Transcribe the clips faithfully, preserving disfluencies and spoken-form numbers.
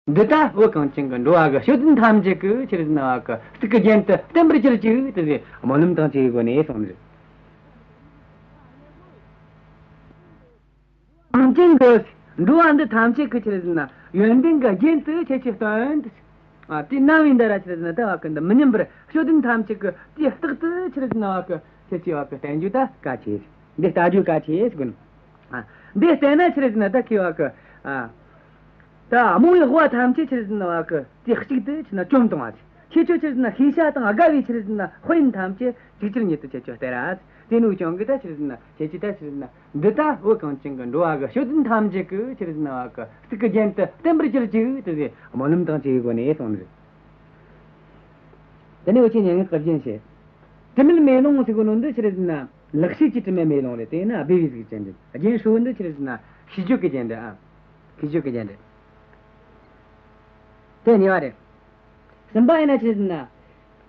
འདི་ལྟ་བུ་གངས་ཅན་གྱི་འགྲོ་བ་གི་དཔྱོད་ལྡན་ཐམས་ཅད་ཀྱི་ཆི་རེད་ཟེར་ན་བ་གི་གཙུག་གི་རྒྱན་དུ་བརྟན་པར་གྱུར་ཅིག་དེ་ཟེར་སྨོན་ལམ་དང་བཅས་པའི་སྒོ་ནས་གསུངས་ནི་རེད། གངས་ཅན་གྱི་འགྲོ་བ་འདི་ཐམས་ཅད་ཀྱི་ཆི་རེད་ཟེར་ན་ཡོན་ཏན་གྱི་རྒྱན་དུ་ཁྱེད་ཀྱིས་སྟོན་ཏེ། ཨ། དེ་ནམ་ཡིན་ད་ར་ཆི་རེད་ཟེར་ན་ད་བ་གི་འདི་མི་ཉམས་པར་དཔྱོད་ལྡན་ཐམས་ཅད་ཀྱི་དེ་རྟག་ཏུ་ཆི་རེད་ཟེར་ན་བ་གི་ཁྱེད་ཀྱིས་བ་གི་བསྟན་རྒྱུ་ད་གལ་ཆེ། འདི་ལྟ་རྒྱུ་གལ་ཆེ་ཟེར་གོ་ནི། ཨ། འདི་བསྟན་ན་ཆི་རེད་ཟེར་ན་ད་ཁྱེད་བ་གི། ཨ། ད་རྨོངས་པའི་དབང་ཐམས་ཅད་ཆི་རེད་ཟེར་ན་བ་གི་དེ་གཅིག་ཏུ་ཆི་རེད་ན་བཅོམ་བཏང་བ་ཆི། ཁྱེད་ཆོ་ཆི་རེད་ཟེར་ན་ཤེས་བྱ་དང་དགའ་བའི་ཆི་རེད་ཟེར་ན་དཔལ་ཡོན་ཐམས་ཅད་ཅིག་ཅར་ཉིད་དུ་ཁྱེད་ཆོ་སྟེར་ར། དེ་ནུ་ཅང་གི་ད་ཆི་རེད་ཟེར་ན་ཁྱེད་ཀྱིས་ད་ཆི་རེད་ཟེར་ན་འདི་ལྟ་བུ་གངས་ཅན་གྱི་འགྲོ་བ་གི་དཔྱོད་ལྡན་ཐམས་ཅད་ཀྱི་ཆི་རེད་ཟེར་ན་བ་གི་གཙུག་གི་རྒྱན་དུ་བརྟན་པར་གྱུར་ཅིག་དེ་ཟེར་སྨོན་ལམ་དང་བཅས་པའི་སྒོ་ནས་གསུངས་ནི་རེད། དེ་ནས་འུ་ཆོས་སྙན་ངག་གི་རྒྱན་བཤད། དྲི་མེད་མེ་ལོང་ཟེར་གོ་ནོ་འདི་ཆི་རེད་ཟེར་ན་ལེགས་བཤད་ཀྱི་དྲི་མེད་མེ་ལོང་རེད། དེ་ན་སྦས་པའི་གཟུགས་ཅན་རེད། རྒྱན་ཧྲིལ་བོ་འདི་ཆི་རེད་ཟེར་ན་ཤིས་བརྗོད་ཀྱི་རྒྱན་རེད། ཨ། ཤིས་བརྗོད་ཀྱི་རྒྱན་རེད། དེ་གཉིས་པ་རེད། གསུམ་པ་ཡིན་ན་ཆི་རེད་ཟེར་ན།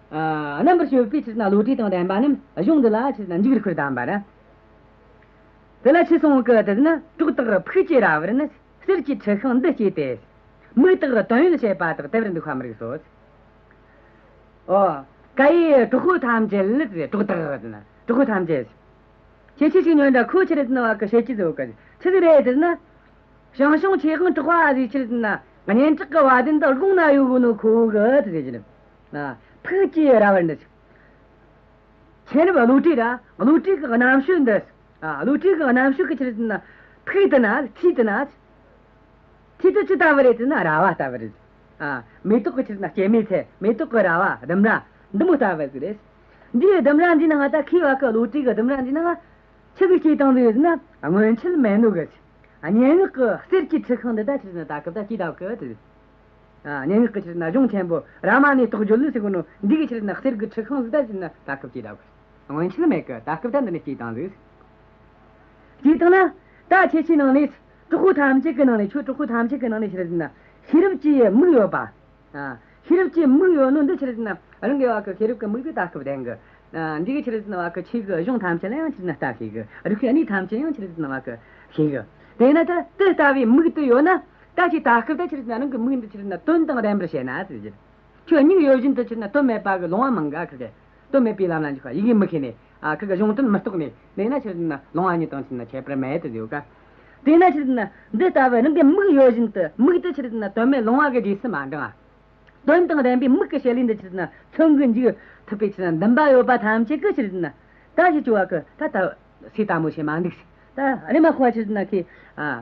ཨ། རྣམ་པར་དཔྱོད་པའི་ཆི་རེད་ཟེར་ན་བློ་གྲོས་དང་ལྡན་པ་རྣམས་གཞུང་འདི་ལ་ཆི་རེད་ཟེར་ན་འཇུག་རིགས་པར་གདམས་པ་རེད། དེ་ལ་ཆི་གསུངས་གི་དེ་ཟེར་ན། གྲོགས་དག་ཕུགས་ཀྱི་ར་བར་ནི། གསེར་གྱི་འཁྲི་ཤིང་འདི་སྐྱེས་ཏེ། མིག་དག་དོན་ཡོད་བྱེད་པ་དག་དེ་བར་འདུག་པ་མི་རིགས་སོ། ཨོ། ཀ་ཡེ་གྲོགས་པོ་ཐམས་ཅད་ལ་ཟེར། གྲོགས་དག་ཟེར་ན་གྲོགས་པོ་ཐམས་ཅད། ཁྱེད་ཆོས་ཤིག་ཉོན་དྲ། ཁོ་ཆི་རེད་ཟེར་ན་བ་གི་བཤད་ཀྱི་ཟེར་གི། ཆི་ཟིག་རེད་ཟེར་ན། ཞང་ཞུང་ཆོས་དབང་གྲགས་པ་ཟིག་ཆི་རེད་ཟེར་ན་སྙན་གྲགས་ཀྱི་བ་དན་དུ་དགོངས་ན་ཡོད་གོ་ནོ་ཁོ་གི་དེ་ཟེར་གྱི་རེད། ཨ། ཕུགས་ཀྱི་ར་བར་འདི། མཁྱེན་རབ་བློ་གྲོས་ར། བློ་གྲོས་ཀྱི་རྣམ་དཔྱོད་འདི། ཨ། བློ་གྲོས་ཀྱི་རྣམ་དཔྱོད་ཀྱི་ཆི་རེད་ཟེར་ན་ཕུགས་དེ་ན། མཐིལ་དེ་ན། མཐིལ་དེ་ཅི་ལྟ་བུ་རེད་ཟེར་ན་ར་བ་ལྟ་བུ་རེད། ཨ། མེ་ཏོག་གི་ཆི་རེད་ཟེར་ན་སྐྱེད་མོས་ཚལ། མེ་ཏོག་གི་ར་བ་ལྡུམ་ར་འདི་མོ་ལྟ་བུ་ཟིག་རེད། འདིའི་ལྡུམ་ར་འདི་ནང་ད་ཁྱེད་བ་གི་བློ་གྲོས་ཀྱི་ལྡུམ་ར་འདི་ནང་ཆི་ཟིག་སྐྱེས་བཏང་འདུག་ཟེར་ན། སྔོན་ཆད་མེད་ནོ་གི། སྙན་ངག་གི་གསེར་གྱི་འཁྲི་ཤིང་འདི་ད་ཆི་རེད་ཟེར་ན་ད་སྐབས་ད་སྐྱེས་བསྡད་གི་དེ། ཨ། སྙན་ངག་གི་ཆི་རེད་ཟེར་ན་གཞུང་ཆེན་པོ་རཱ་མ་ཎའི་རྟོགས་བརྗོད་ལས་ཟེར་གོ་ནོ་འདི་གི་ཆི་རེད་ཟེར་ན་གསེར་གྱི་འཁྲི་ཤིང་ཟིག་ད་ཆི་རེད་ཟེར་ན་ད་སྐབས་སྐྱེས་བསྡད་གི། སྔོན་ཆད་མེད་གི། ད་སྐབས་ད་འདི་ནས་སྐྱེས་བཏང་ཟིག། སྐྱེས་བཏང་ན་ད་ཁྱེད་ཆོའི་ནང་ནས། གྲོགས་པོ་ཐམས་ཅད་ཀྱི་ནང་ནས། ཁྱོད་གྲོགས་པོ་ཐམས་ཅད་ཀྱི་ནང་ནས་ཆི་རེད་ཟེར་ན་ཤེས་རབ་ཀྱི་མིག་ཡོད་པ། ཨ། ཤེས་རབ་ཀྱི་མིག་ཡོད་ནོ་འདི་ཆི་རེད་ཟེར་ན་རང་གི་བ་གི་ཤེས་རབ་ཀྱི་མིག་གིས་ད་སྐབས་ལྡན་གི། ཨ། འདི་གིས་ཆི་རེད་ཟེར་ན་བ་གི་ཆོས་ཀྱི་གཞུང་ཐམས་ཅད་ལ་ཡང་ཆི་རེད་ཟེར་ན་ལྟ་ཤེས་གི། རིག་པའི་གནས་ཐམས་ཅད་ཡང་ཆི་རེད་ཟེར་ན་བ་གི་ཤེས་གི། དེས་ན་ད་དེ་ལྟ་བུའི་མིག་དེ་ཡོད་ན། ད་ཁྱེད་ད་སྐབས་ད་ཆི་རེད་ཟེར་ན་རང་གི་མིག་འདི་ཆི་རེད་ཟེར་ན་དོན་དང་ལྡན་པར་བྱས་ན་ཟེར་གྱི། ཁྱོད་མིག་ཡོད་བཞིན་དུ་ཆི་རེད་ཟེར་ན་དོན་མེད་པ་གི་ལོང་བ་མང་ག། ཁི་གེ་དོན་མེད་པའི་ལམ་ལ་འཇུག་པ། ཡི་གེ་མི་ཤེས་ནས། ཨ། ཁི་གེ་གཞུང་དོན་མི་རྟོགས་ནས་ནས་ན་ཆི་རེད་ཟེར་ན་ལོང་བ་ཉིད་དང་ཆི་རེད་ཟེར་ན་ཁྱད་པར་མེད་དུ་ཡོད་ག། དེས་ན་ཆི་རེད་ཟེར་ན་འདི་ལྟ་བུ་རང་གི་མིག་ཡོད་བཞིན་དུ། མིག་དེ་ཆི་རེད་ཟེར་ན་དོན་མེད་ལོང་བ་གི་རྗེས་སུ་མ་འབྲང་ང་། དོན་དང་ལྡན་པའི་མིག་གི་བྱེད་ལས་འདི་ཆི་རེད་ཟེར་ན་མཚོན་གྱི་འཇུག་ཐུབ་པའི་ཆི་རེད་ཟེར་ན་འདུན་པ་ཡོད་པ་ཐམས་ཅད་ཀྱིས་ཆི་རེད་ཟེར་ན། ད་ཞིག་ཅུ་བ་གི་ད་ད་སུས་ལྟ་མོ་བྱེད་མ་འདུག་ཟེར། ད་རེ་མ་ཁོ་ཆི་རེད་ཟེར་ན་ཁི། ཨ།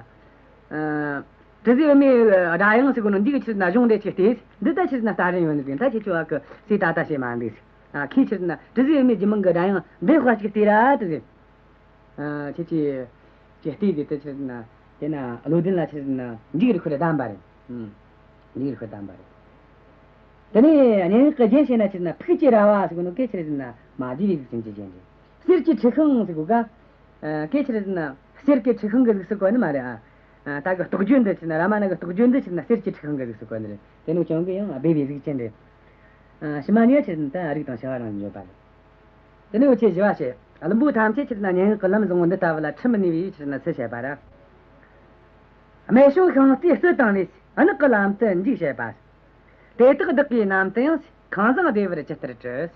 ཨ། དྲི་ཟའི་བུ་མོའི་སྒྲ་དབྱངས་ཟེར་གོ་ནོ་འདི་གི་ཆི་རེད་ཟེར་ན་གཞུང་འདི་ཅིག་བལྟས། འདི་ད་ཆི་རེད་ཟེར་ན་ལྟ་རིན་ཡོད་ནི་ཟིག། ད་ཁྱེད་ཆོ་བ་གི་སུས་ད་ལྟ་བྱེད་མ་འདུག་ཟེར། ཨ། ཁིས་ཆི་རེད་ཟེར་ན་དྲི་ཟའི་བུ་མོའི་རྒྱུད་མང་གི་སྒྲ་དབྱངས་འདི་དཔེ་ཅིག་བལྟས་ར་དེ་ཟེར། ཨ། ཁྱེད་ཀྱིས་ཅིག་བལྟས་དེ་དེ་ཆི་རེད་ཟེར་ན། དེ་ན་བློ་ལྡན་ལ་ཆི་རེད་ཟེར་ན་འཇུག་རིགས་པར་གདམས་པ་རེད། ཨང་། འཇུག་རིགས་པར་གདམས་པ་རེད། དེ་ནས་སྙན་ངག་གི་རྒྱན་བཤད་ན་ཆི་རེད་ཟེར་ན་ཕུགས་ཀྱི་ར་བ་ཟེར་གོ་ནོ་གན་ཆི་རེད་ཟེར་ན་མ་བསྡུས་པའི་གཟུགས་ཅན་གྱི་རྒྱན་རེད། གསེར་གྱི་འཁྲི་ཤིང་ཟེར་གོ་ག། ཨ། གན་ཆི་རེད་ཟེར་ན་གསེར་གྱི་འཁྲི་ཤིང་གི་གཟུགས་སུ་བཀོད་ནི་མ་རེད། ཨ། ཨ། ད་གི་རྟོགས་བརྗོད་འདི་ཆི་རེད་ཟེར་ན་རཱ་མ་ན་གི་རྟོགས་བརྗོད་འདི་ཆི་རེད་ཟེར་ན་གསེར་གྱི་འཁྲི་ཤིང་གི་གཟུགས་སུ་བཀོད་ནི་རེད། དེ་ནོ་ཅང་གི་ཡང་སྦས་པའི་གཟུགས་ཅན་རེད། ཨ། ཕྱི་མ་གཉིས་ཆི་རེད་ཟེར་ན་ད་རིགས་དང་བྱ་བ་རང་བཞིན་ཡོད་པ་རེད། དེ་ནས་འུ་ཆོས་བཞི་བ་བཤད། བླུན་པོ་ཐམས་ཅད་ཆི་རེད་ཟེར་ན་སྙན་ངག་གི་ལམ་བཟང་བོ་འདི་ལྟ་བུ་ལ་ཁྲིད་མི་ནུས་པའི་ཆི་རེད་ཟེར་ན་ཚུལ་བཤད་པ་རེད། རྨད་བྱུང་ཤིང་རྟའི་སྲོལ་དང་ལས། གནག་གི་ལམ་དུ་འཇུག་བྱེད་པ། དེ་དག་བདག་གིས་ནམ་དུ་ཡང་། ཁང་བཟང་བདེ་བར་ཇི་ལྟར་བཀྲི།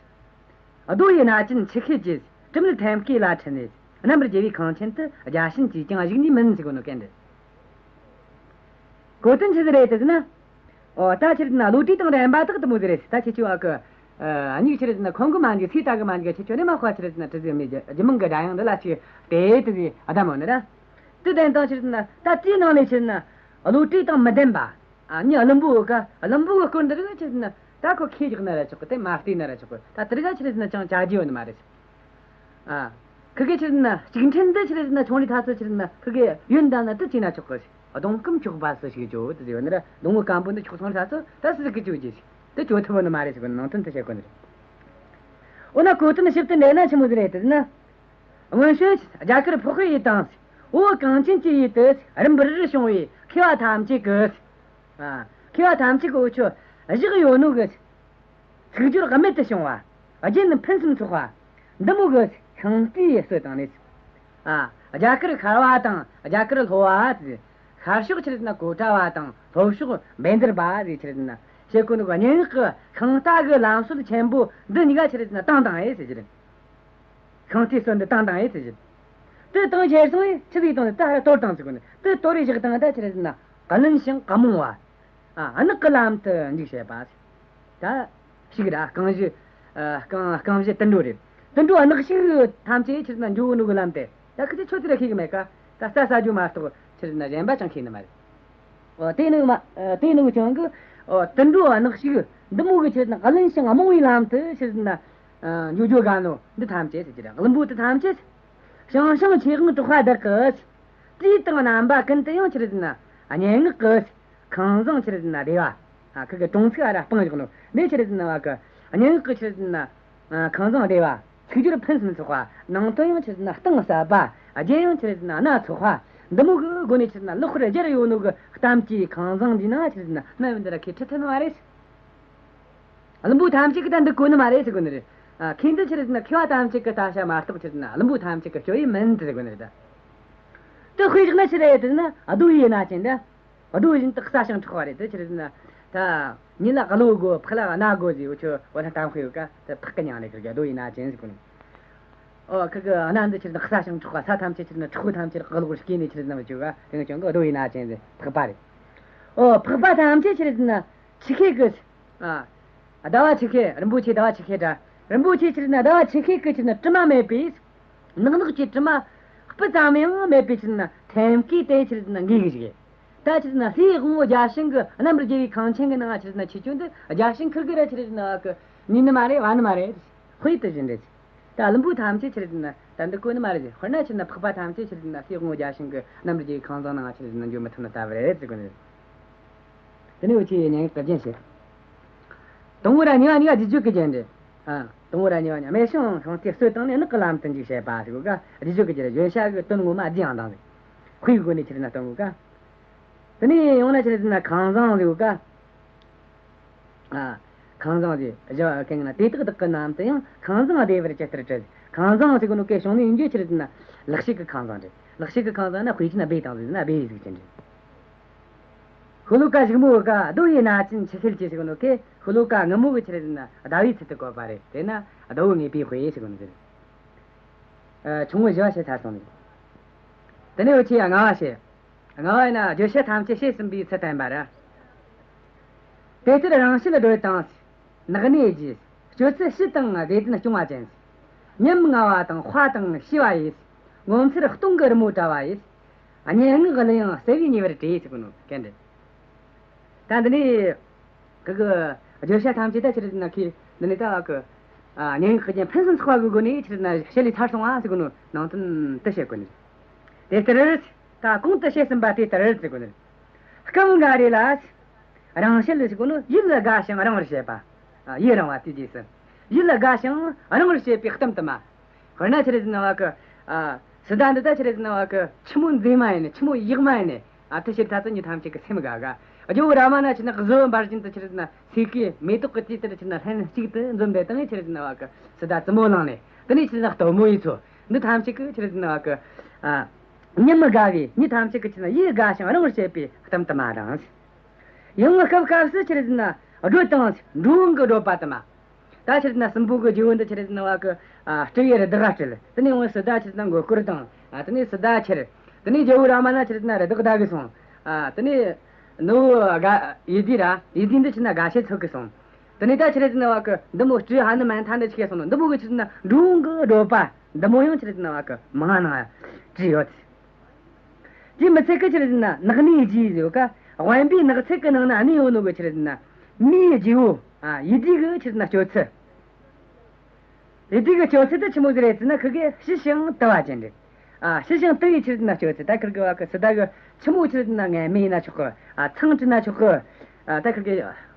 རྡོ་ཡི་སྣ་ཅན་ཆུ་ཤེལ་གྱི། དྲི་མེད་ཐེམ་སྐས་ལ་ཁྲིད་ནས། རྣམ་པར་རྒྱལ་བའི་ཁང་ཆེན་དུ། བརྒྱ་བྱིན་གྱིས་ཀྱང་གཞུག་ནུས་མིན་ཟེར་གོ་ནོ་གན་རེད། གོ་དོན་ཆི་ཟིག་རེད་ཟེར་ན། ཨོ། ད་ཆི་རེད་ཟེར་ན་བློ་གྲོས་དང་ལྡན་པ་དག་དེ་མོ་ཟིག་རེད། ད་ཁྱེད་ཆོ་བ་གི། ཨ། མྱིག་ཆི་རེད་ཟེར་ན་ཁོང་གི་མ་འཇིག། སུས་ལྟ་གི་མ་འཇིག། ཁྱེད་ཆོ་ནི་མ་ཁོ་ཆི་རེད་ཟེར་ན་དྲི་ཟའི་བུ་མོའི་རྒྱུད་མང་གི་སྒྲ་དབྱངས་འདི་ལ་ཅིག་བལྟས་དེ་ཟིག་ཨ་ད་མོ་ནི་ར། དེ་ལྡན་དང་ཆི་རེད་ཟེར་ན་ད་དེའི་ནང་ནས་ཆི་རེད་ཟེར་ན་བློ་གྲོས་དང་མི་ལྡན་པ། ཨ། མྱི་བླུན་པོ་གི། བླུན་པོ་གི་སྐོར་འདི་རིགས་ཆི་རེད་ཟེར་ན་ད་ཁོ་ཁས་བཞག་ན་ར་ཆོག་གི། དེ་མ་བལྟས་ན་ར་ཆོག་གི། ད་དེ་རིགས་ཆི་རེད་ཟེར་ན་ཅང་བྱ་རྒྱུ་ཡོད་ནི་མ་རེད། ཨ། ཁི་གེ་ཆི་རེད་ཟེར་ན་ལྕུག་ཕྲན་འདི་ཆི་རེད་ཟེར་ན་ཆུང་རིང་ཐ་ཚོ་ཆི་རེད་ཟེར་ན་ཁི་གེ་ཡོན་ཏན་ན་དེ་བྱས་ན་ཆོག་གི། སྡོང་སྐམ་འཁྱོག་པ་སུ་ཞིག་བཅོ་དེ་ཟེར་བ་ནི་ར། སྡོང་བོ་སྐམ་པོ་འདི་འཁྱོག་སོང་ཐ་ཚོ་ད་སུ་ཟིག་གིས་བཅོ་རྒྱུ་ཞིག། དེ་བཅོ་ཐུབ་བོ་ནི་མ་རེད་ཟེར་གི། ནང་དོན་དེ་བཤད་གོ་ནི་རེད། འོ་ན་གོ་དོན་ཞིབ་ཏུ་འགྲེལ་ན་ཆི་མོ་ཟིག་རེད་ཟེར་ན། སྔོན་བྱོན་རྒྱ་གར་འཕགས་པའི་ཡུལ་དང་། བོད་གངས་ཅན་གྱི་ཡུལ་དུ་རིམ་པར་བྱུང་བའི་མཁས་པ་ཐམས་ཅད་ཀྱི། ཨ། མཁས་པ་ཐམས་ཅད་ཀྱི་འུ་ཆོ་བཞག་ཡོད་ནོ་གི། ཚིག་སྦྱོར་རྨད་དུ་བྱུང་བ། རྒྱན་ཕུན་སུམ་ཚོགས་པ། འདི་མོ་གི་ཤིང་རྟའི་སྲོལ་དང་ལས། ཨ། རྒྱ་གར་ཤར་བ་དང་རྒྱ་གར་ལྷོ་བ་དེ། ཤར་ཕྱོགས་ཆི་རེད་ཟེར་ན་གཽ་ཌ་བ་དང་ལྷོ་ཕྱོགས་བཻ་དརྦྷ་ཟེར་ཆི་རེད་ཟེར་ན་བྱེད་གོ་ནོ་གི་སྙན་ངག་གི་ཤིང་རྟ་གི་ལམ་སྲོལ་ཆེན་པོ་འདི་གཉིས་ཀ་ཆི་རེད་ཟེར་ན་བཏང་བཏང་ཨེ་ཟེར་གྱི་རེད། ཤིང་རྟའི་སྲོལ་འདི་བཏང་བཏང་ཨེ་ཟེར་གྱི་རེད། དེ་བཏང་ཁྱེར་སོང་ངས་ཆི་ཟིག་བཏང་ནས་ད་ཧར་གཏོར་བཏང་ཟེར་གོ་ནི། དེ་གཏོར་རེ་བཞག་བཏང་ད་ཆི་རེད་ཟེར་ན་བླུན་ཞིང་རྨོངས་པ། ཨ། གནག་གི་ལམ་དུ་འཇུག་བྱེད་པ། ད་ཞིག་ར་རྐང་བཞི། ཨ། རྐང་རྐང་བཞི་དུད་འགྲོ་རེད། དུད་འགྲོ་གནག་ཞིག་ཐམས་ཅད་ཆི་རེད་ཟེར་ན་འགྲོ་ནོ་གི་ལམ་དེ། ད་ཁི་ཆོས་ཆོས་དེ་ར་ཤེས་གི་མེད་ཀ། ད་རྩྭ་ཟ་རྒྱུ་མ་གཏོགས་ཆི་རེད་ཟེར་ན་གཞན་པ་ཅང་ཤེས་ནི་མ་རེད། ཨོ། དེ་ནི་མ། ཨ། དེ་ནི་ཀྱང་གི། ཨོ། དུད་འགྲོ་གནག་ཞིག་འདི་མོ་གི་ཆི་རེད་ཟེར་ན་བླུན་ཞིང་རྨོངས་པའི་ལམ་དུ་ཆི་རེད་ཟེར་ན། ཨ། འགྲོ་རྒྱུ་དགའ་ནོ་འདི་ཐམས་ཅད་ཟེར་གྱི་རེད། བླུན་པོ་དེ་ཐམས་ཅད། ཞང་ཞུང་ཆོས་དབང་གྲགས་པ་བདག་གིས། དུས་དང་རྣམ་པ་ཀུན་ཏུ་ཡང་ཆི་རེད་ཟེར་ན། སྙན་ངག་གི་ཁང་བཟང་ཆི་རེད་ཟེར་ན་བདེ་བ། ཨ། ཁི་གི་གྲོང་ཚིག་ཨ་ར་སྤངས་བཞག་ནོ་ནས་ཆི་རེད་ཟེར་ན་བ་གི། སྙན་ངག་གི་ཆི་རེད་ཟེར་ན། ཨ། ཁང་བཟང་བདེ་བ། ཚིག་སྦྱོར་ཕུན་སུམ་ཚོགས་པ། ནང་དོན་ཡང་ཆི་རེད་ཟེར་ན་གཏིང་ཟབ་པ། རྒྱན་ཡང་ཆི་རེད་ཟེར་ན་སྣ་ཚོགས་པ། འདི་མོ་གི་སྒོ་ནས་ཆི་རེད་ཟེར་ན་ལེགས་པར་སྦྱར་ཡོད་ནོ་གི་གཏམ་གྱི་ཁང་བཟང་འདི་ན་ཆི་རེད་ཟེར་ན་སྨན་བུ་འདི་ར་ཁས་ཁྲིད་ཐུབ་ནི་མ་རེད། བླུན་པོ་ཐམས་ཅད་ཀྱིས་ད་འདི་གོ་ནི་མ་རེད་ཟེར་གོ་ནི་རེད། ཨ། ཁོས་འདི་ཆི་རེད་ཟེར་ན་མཁས་པ་ཐམས་ཅད་ཀྱི་བལྟ་བྱ་མ་གཏོགས་ཆི་རེད་ཟེར་ན་བླུན་པོ་ཐམས་ཅད་ཀྱི་སྤྱོད་ཡུལ་མིན་ཟེར་གོ་ནི་རེད་ད། དེ་དཔེ་བཞག་ན་ཆི་རེད་ཟེར་ན་རྡོ་ཡི་སྣ་ཅན་ད། རྡོ་བཞིན་དུ་སྲ་ཞིང་མཁྲེགས་པ་རེད། དེ་ཆི་རེད་ཟེར་ན། ད་མྱི་ལ་བློ་དགོས་ཕག་ལ་སྣ་དགོས་ཟེར། འུ་ཆོ་བོད་ལ་གཏམ་དཔེ་ཡོད་ཀ། དེ་ཕག་གི་མྱིང་ལ་ཁིར་གི་རྡོ་ཡི་སྣ་ཅན་ཟེར་གོ་ནི། ཨོ། ཁི་གི་སྣ་འདི་ཆི་རེད་ཟེར་ན་སྲ་ཞིང་མཁྲེགས་པ། ས་ཐམས་ཅད་ཆི་རེད་ཟེར་ན་མཁྲེགས་པོ་ཐམས་ཅད་གློག་གིས་སྐྱེས་ནས་ཆི་རེད་ཟེར་ན་བཅུག་ག། དེ་ངས་ཀྱང་གི་རྡོ་ཡི་སྣ་ཅན་ཟེར། ཕག་པ་རེད། ཨོ། ཕག་པ་ཐམས་ཅད་ཆི་རེད་ཟེར་ན་ཆུ་ཤེལ་གི། ཨ། ཟླ་བ་ཆུ་ཤེལ། རིན་པོ་ཆེ་ཟླ་བ་ཆུ་ཤེལ་འདྲ། རིན་པོ་ཆེ་ཆི་རེད་ཟེར་ན་ཟླ་བ་ཆུ་ཤེལ་གི་ཆི་རེད་ཟེར་ན་དྲི་མ་མེད་པའི། ནག་ནོག་གི་དྲི་མ་སྤུ་ཙམ་ཡང་མེད་པའི་ཆི་རེད་ཟེར་ན་ཐེམ་སྐས་དེ་ཆི་རེད་ཟེར་ན་འགོས་གི་བཞག། ད་ཆི་རེད་ཟེར་ན་ལྷའི་དབང་པོ་བརྒྱ་བྱིན་གི་རྣམ་པར་རྒྱལ་བའི་ཁང་ཆེན་གི་ནང་ང་ཆི་རེད་ཟེར་ན་ཆི་ཆོ་འདི་བརྒྱ་བྱིན་ཁིར་གི་ར་ཆི་རེད་ཟེར་ན་བ་གི་ཉན་ནི་མ་རེད། བ་ནི་མ་རེད། དཔེ་དེ་བཞིན་རེད། ད་བླུན་པོ་ཐམས་ཅད་ཆི་རེད་ཟེར་ན་ད་འདི་གོ་ནི་མ་རེད། དཔེར་ན་ཆི་རེད་ཟེར་ན་ཕག་པ་ཐམས་ཅད་ཆི་རེད་ཟེར་ན་ལྷའི་དབང་པོ་བརྒྱ་བྱིན་གི་རྣམ་པར་རྒྱལ་བའི་ཁང་བཟང་ནང་ང་ཆི་རེད་ཟེར་ན་འགྱོ་མི་ཐུབ་ནི་ལྟ་བུ་རེད་ཟེར་གོ་ནི་རེད། དེ་ནས་འུ་ཆོས་སྙན་ངག་གི་རྒྱན་བཤད། དང་པོ་ར་གཉིས་པ་གཉིས་ཀ་རྗེས་འཇུག་གི་རྒྱན་རེད། ཨ། དང་པོ་ར་གཉིས་པ་གཉིས་པ། རྨད་བྱུང་ཤིང་རྟའི་སྲོལ་བཏང་ནས་གནག་གི་ལམ་དུ་འཇུག་བྱེད་པ་ཟེར་གོ་ཀ། རྗེས་འཇུག་གི་རྒྱན་རེད། བརྗོད་བྱ་གི་དོན་ངོ་མ་རྗེས་ཡང་དང་ཟེར། དཔེའི་སྒོ་ནས་ཆི་རེད་ཟེར་ན་སྟོན་གོ་ཀ། དེ་ནས་ཡང་ན་ཆི་རེད་ཟེར་ན་ཁང་བཟང་ཟེར་གོ་ཀ། ཨ། ཁང་བཟང་ཟེར། བཞི་བ་གན་ན་དེ་དག་བདག་གི་རྣམས་དུ་ཡང་། ཁང་བཟང་བདེ་བར་ཇི་ལྟར་བཀྲི། ཁང་བཟང་ཟེར་གོ་ནོ་གན་བྱུང་ནས་ཡིན་རྒྱུ་ཆི་རེད་ཟེར་ན་ལེགས་བཤད་ཀྱི་ཁང་བཟང་རེད། ལེགས་བཤད་ཀྱི་ཁང་བཟང་ན་དཔེ་ཅན་སྦས་དང་ཟེར་ན་སྦས་གཟུགས་ཅན་རེད། ཤོ་ལོ་ཀ་གཞུག་མ་བོ་ཀ་རྡོ་ཡི་སྣ་ཅན་ཆུ་ཤེལ་གྱི་ཟེར་གོ་ནོ་གན་ཤོ་ལོ་ཀ་སྔ་མོ་གི་ཆི་རེད་ཟེར་ན་ཟླ་བོའི་ཚུལ་དུ་བཀོད་པ་རེད། དེ་ན་ཟླ་བོ་དངོས་པོའི་དཔེ་ཟེར་གོ་ནོ་ཟེར། ཨ། ཆུང་ངུ་བཞི་བ་བཤད་ཚར་སོང་ནས། དེ་ནས་འུ་ཆོས་ལྔ་བ་བཤད། ལྔ་བ་ཡིན་ན་བརྗོད་བྱ་ཐམས་ཅད་བཤད་ཟིན་པའི་ཚུལ་བསྟན་པ་རེད། དེ་ལྟར་རང་བཤད་སྒྲོས་དང་། ནགས་གནས་རྗེ། སྤྱོད་ཚུལ་ཞི་དང་བདེ་ལྡན་སྐྱོང་བ་ཅན། ཉམ་ང་བ་དང་དཔའ་དང་ཞི་བ་ཡིས། ངོ་མཚར་སྟོང་གི་རི་མོ་བཀྲ་བ་ཡིས། སྙན་ངག་གླུ་དབྱངས་གསལ་བས་ཉེ་བར་བྲིས་ཟེར་གོ་ནོ་གན་རེད། ད་འདི་ནས་ཁི་གི་བརྗོད་བྱ་ཐམས་ཅད་ད་ཆི་རེད་ཟེར་ན་ཁི་འདི་ནས་ད་བ་གི། ཨ། སྙན་ངག་གི་རྒྱན་ཕུན་སུམ་ཚོགས་པ་གི་སྒོ་ནས་ཆི་རེད་ཟེར་ན་བཤད་ལས་ཚར་སོང་བ་ཟེར་གོ་ནོ་ནང་དོན་དེ་བཤད་གོ་ནི། དེ་ལྟར། ད་གོང་དུ་བཤད་ཟིན་པ་དེ་ལྟར་ཟེར་གོ་ནི། སྐབས་འགའ་རེ་ལ། རང་བཤད་ཟེར་གོ་ནོ་ཡིད་ལ་དགའ་ཞིང་རིང་བར་བྱེད་པ། ཨ། ཡིད་རིང་བ་དེའི་རྗེས་སུ། ཡིད་ལ་དགའ་ཞིང་རིང་བར་བྱེད་པའི་གཏམ་དུ་མ། དཔེར་ན་ཆི་རེད་ཟེར་ན་བ་གི། ཨ། སི་ཏཱ་འདི་ད་ཆི་རེད་ཟེར་ན་བ་གི་ཆི་མོ་མཛེས་མ་ཡིན་ནི། ཆི་མོ་ཡག་མ་ཡིན་ནི། ཨ། དེ་ཤེས་ཐ་ཚོ་མྱི་ཐམས་ཅད་ཀྱི་སེམས་དགའ་ག། ཨ། ཇོ་བོ་རཱ་མ་ན་ཆི་རེད་ཟེར་ན་གཟི་འོད་འབར་བཞིན་དུ་ཆི་རེད་ཟེར་ན་སོས་ཀའི་མེ་ཏོག་གི་དུས་ལྟར་ཆི་རེད་ཟེར་ན་ལྷན་ཅིག་ཏུ་འཛོམས་ཏེ་དང་ཆི་རེད་ཟེར་ན་བ་གི་སི་ཏཱ་བཙུན་མོ་བླངས་ནས། དེ་ནས་ཆི་རེད་ཟེར་ན་སྟོན་མོ་ཡི་ཚོ་འདི་ཐམས་ཅད་ཀྱི་ཆི་རེད་ཟེར་ན་བ་གི། ཨ། ཉམས་དགའ་བའི་མྱི་ཐམས་ཅད་ཀྱི་ཆི་རེད་ཟེར་ན་ཡིད་དགའ་ཞིང་རིང་བར་བྱེད་པའི་གཏམ་དུ་མ་དང་། ཡང་སྐབས་སྐབས་སུ་ཆི་རེད་ཟེར་ན་སྒྲོ་དང་འགྲོ་འོང་གི་བགྲོད་པ་དུ་མ། ད་ཆི་རེད་ཟེར་ན་སྲིན་པོ་གི་རྗེ་བོ་འདི་ཆི་རེད་ཟེར་ན་བ་གི། ཨ། སྤྲུལ་པའི་རི་དྭགས་སྤྲུལ། དེ་ནས་འོང་སི་ཏཱ་ཆི་རེད་ཟེར་ན་མགོ་སྐོར་བཏང་། ཨ། དེ་ནས་སི་ཏཱ་ཁྱེར། དེ་ནས་ཇོ་བོ་རཱ་མ་ན་ཆི་རེད་ཟེར་ན་རི་དྭགས་བདའ་གི་སོང་། ཨ། དེ་ནས་ནུ་བོ་དགའ། ཡེ་དི་ར། ཡེ་དི་འདི་ཆི་རེད་ཟེར་ན་དགའ་བྱེད་འཚོལ་གི་སོང་། དེ་ནས་ད་ཆི་རེད་ཟེར་ན་བ་གི་འདི་མོ་སྤྲེའུ་ཧ་ནུ་མན་ཐ་འདི་ཆི་གེ་སོང་ནོ། འདི་མོ་གི་ཆི་རེད་ཟེར་ན་འགྲོ་འོང་གི་བགྲོད་པ་འདི་མོ་ཡང་ཆི་རེད་ཟེར་ན་བ་གི་མང་ང་བྲིས་ཡོད། དེ་མི་ཚད་གི་ཆི་རེད་ཟེར་ན་ནགས་གནས་རྗེ་ཟེར་བ་ཀ། དབེན་པའི་ནགས་ཚལ་གི་ནང་ན་གནས་ཡོད་ནོ་གི་ཆི་རེད་ཟེར་ན་མིའི་རྗེ་བོ། ཨ། ཡེ་དི་གི་ཆི་རེད་ཟེར་ན་སྤྱོད་ཚུལ། ཡེ་དི་གི་སྤྱོད་ཚུལ་དེ་ཆི་མོ་ཟིག་རེད་ཟེར་ན་ཁི་གེ་ཞི་ཞིང་དུལ་བ་ཅན་རེད། ཨ། ཞི་ཞིང་དུལ་བའི་ཆི་རེད་ཟེར་ན་སྤྱོད་ཚུལ། ད་ཁིར་གི་བ་གི་སི་ཏཱ་གི་ཆི་མོ་ཆི་རེད་ཟེར་ན་ངན་སྨྲས་ན་ཆོག་གི། ཨ། མཚང་བྲུས་ན་ཆོག་གི། ཨ། ད་ཁིར་གི་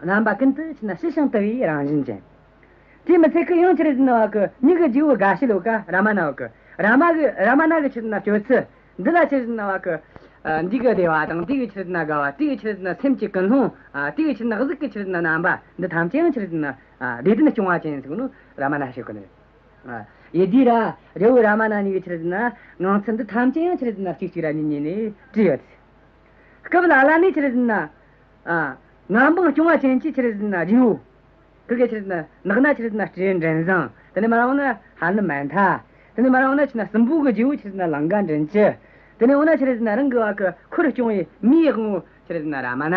རྣམ་པ་ཀུན་ཏུ་ཆི་ན་ཞི་ཞིང་དུལ་བའི་རང་བཞིན་ཅན། དེ་མི་ཚད་གི་ཡང་ཆི་རེད་ཟེར་ན་བ་གི་མྱི་གི་རྗེ་བོ་དགའ་བྱེད་ལོ་ཀ་རཱ་མ་ན་བ་གི། རཱ་མ་གི། རཱ་མ་ན་གི་ཆི་རེད་ཟེར་ན་སྤྱོད་ཚུལ་འདི་ལ་ཆི་རེད་ཟེར་ན་བ་གི། ཨ། འདི་གི་བདེ་བ་དང་། དེ་གི་ཆི་རེད་ཟེར་ན་དགའ་བ། དེ་གི་ཆི་རེད་ཟེར་ན་སེམས་ཀྱི་ཀུན་སློང་། ཨ། དེ་གི་ཆི་རེད་ཟེར་ན་གཟུགས་ཀྱི་ཆི་རེད་ཟེར་ན་རྣམ་པ་འདི་ཐམས་ཅད་ཡང་ཆི་རེད་ཟེར་ན། ཨ། བདེ་ལྡན་སྐྱོང་བ་ཅན་ཟེར་གོ་ནོ་རཱ་མ་ན་ཞིག་གོ་ནི་རེད། ཨ། ཡེ་དི་ར་ཇོ་བོ་རཱ་མ་ན་གཉིས་ཀྱི་ཆི་རེད་ཟེར་ན་ངང་ཚུལ་འདི་ཐམས་ཅད་ཡང་ཆི་རེད་ཟེར་ན་གཅིག་གཅིག་ར་གཉིས་གཉིས་ནས་བྲིས་ཡོད། སྐབས་ལ་ལ་ནས་ཆི་རེད་ཟེར་ན། ཨ། མངའ་འབངས་སྐྱོང་བ་ཅན་གྱི་ཆི་རེད་ཟེར་ན་རྗེ་བོ། ཁི་གེ་ཆི་རེད་ཟེར་ན་ནགས་ན་ཆི་རེད་ཟེར་ན་སྤྲེའུ་མགྲིན་བཟང་། དེ་ནས་མར་འོང་ན་ཧ་ནུ་མན་ཐ། དེ་ནས་མར་འོང་ན་ཆི་རེད་ཟེར་ན་སྲིན་པོ་གི་རྗེ་བོ་ཆི་རེད་ཟེར་ན་ལང་ཀ་མགྲིན་བཅུ། དེ་ནས་འོང་ན་ཆི་རེད་ཟེར་ན་རང་གི་བ་གི་འཁོར་སྐྱོང་བའི་མིའི་དབང་བོ་ཆི་རེད་ཟེར་ན་རཱ་མ་ན།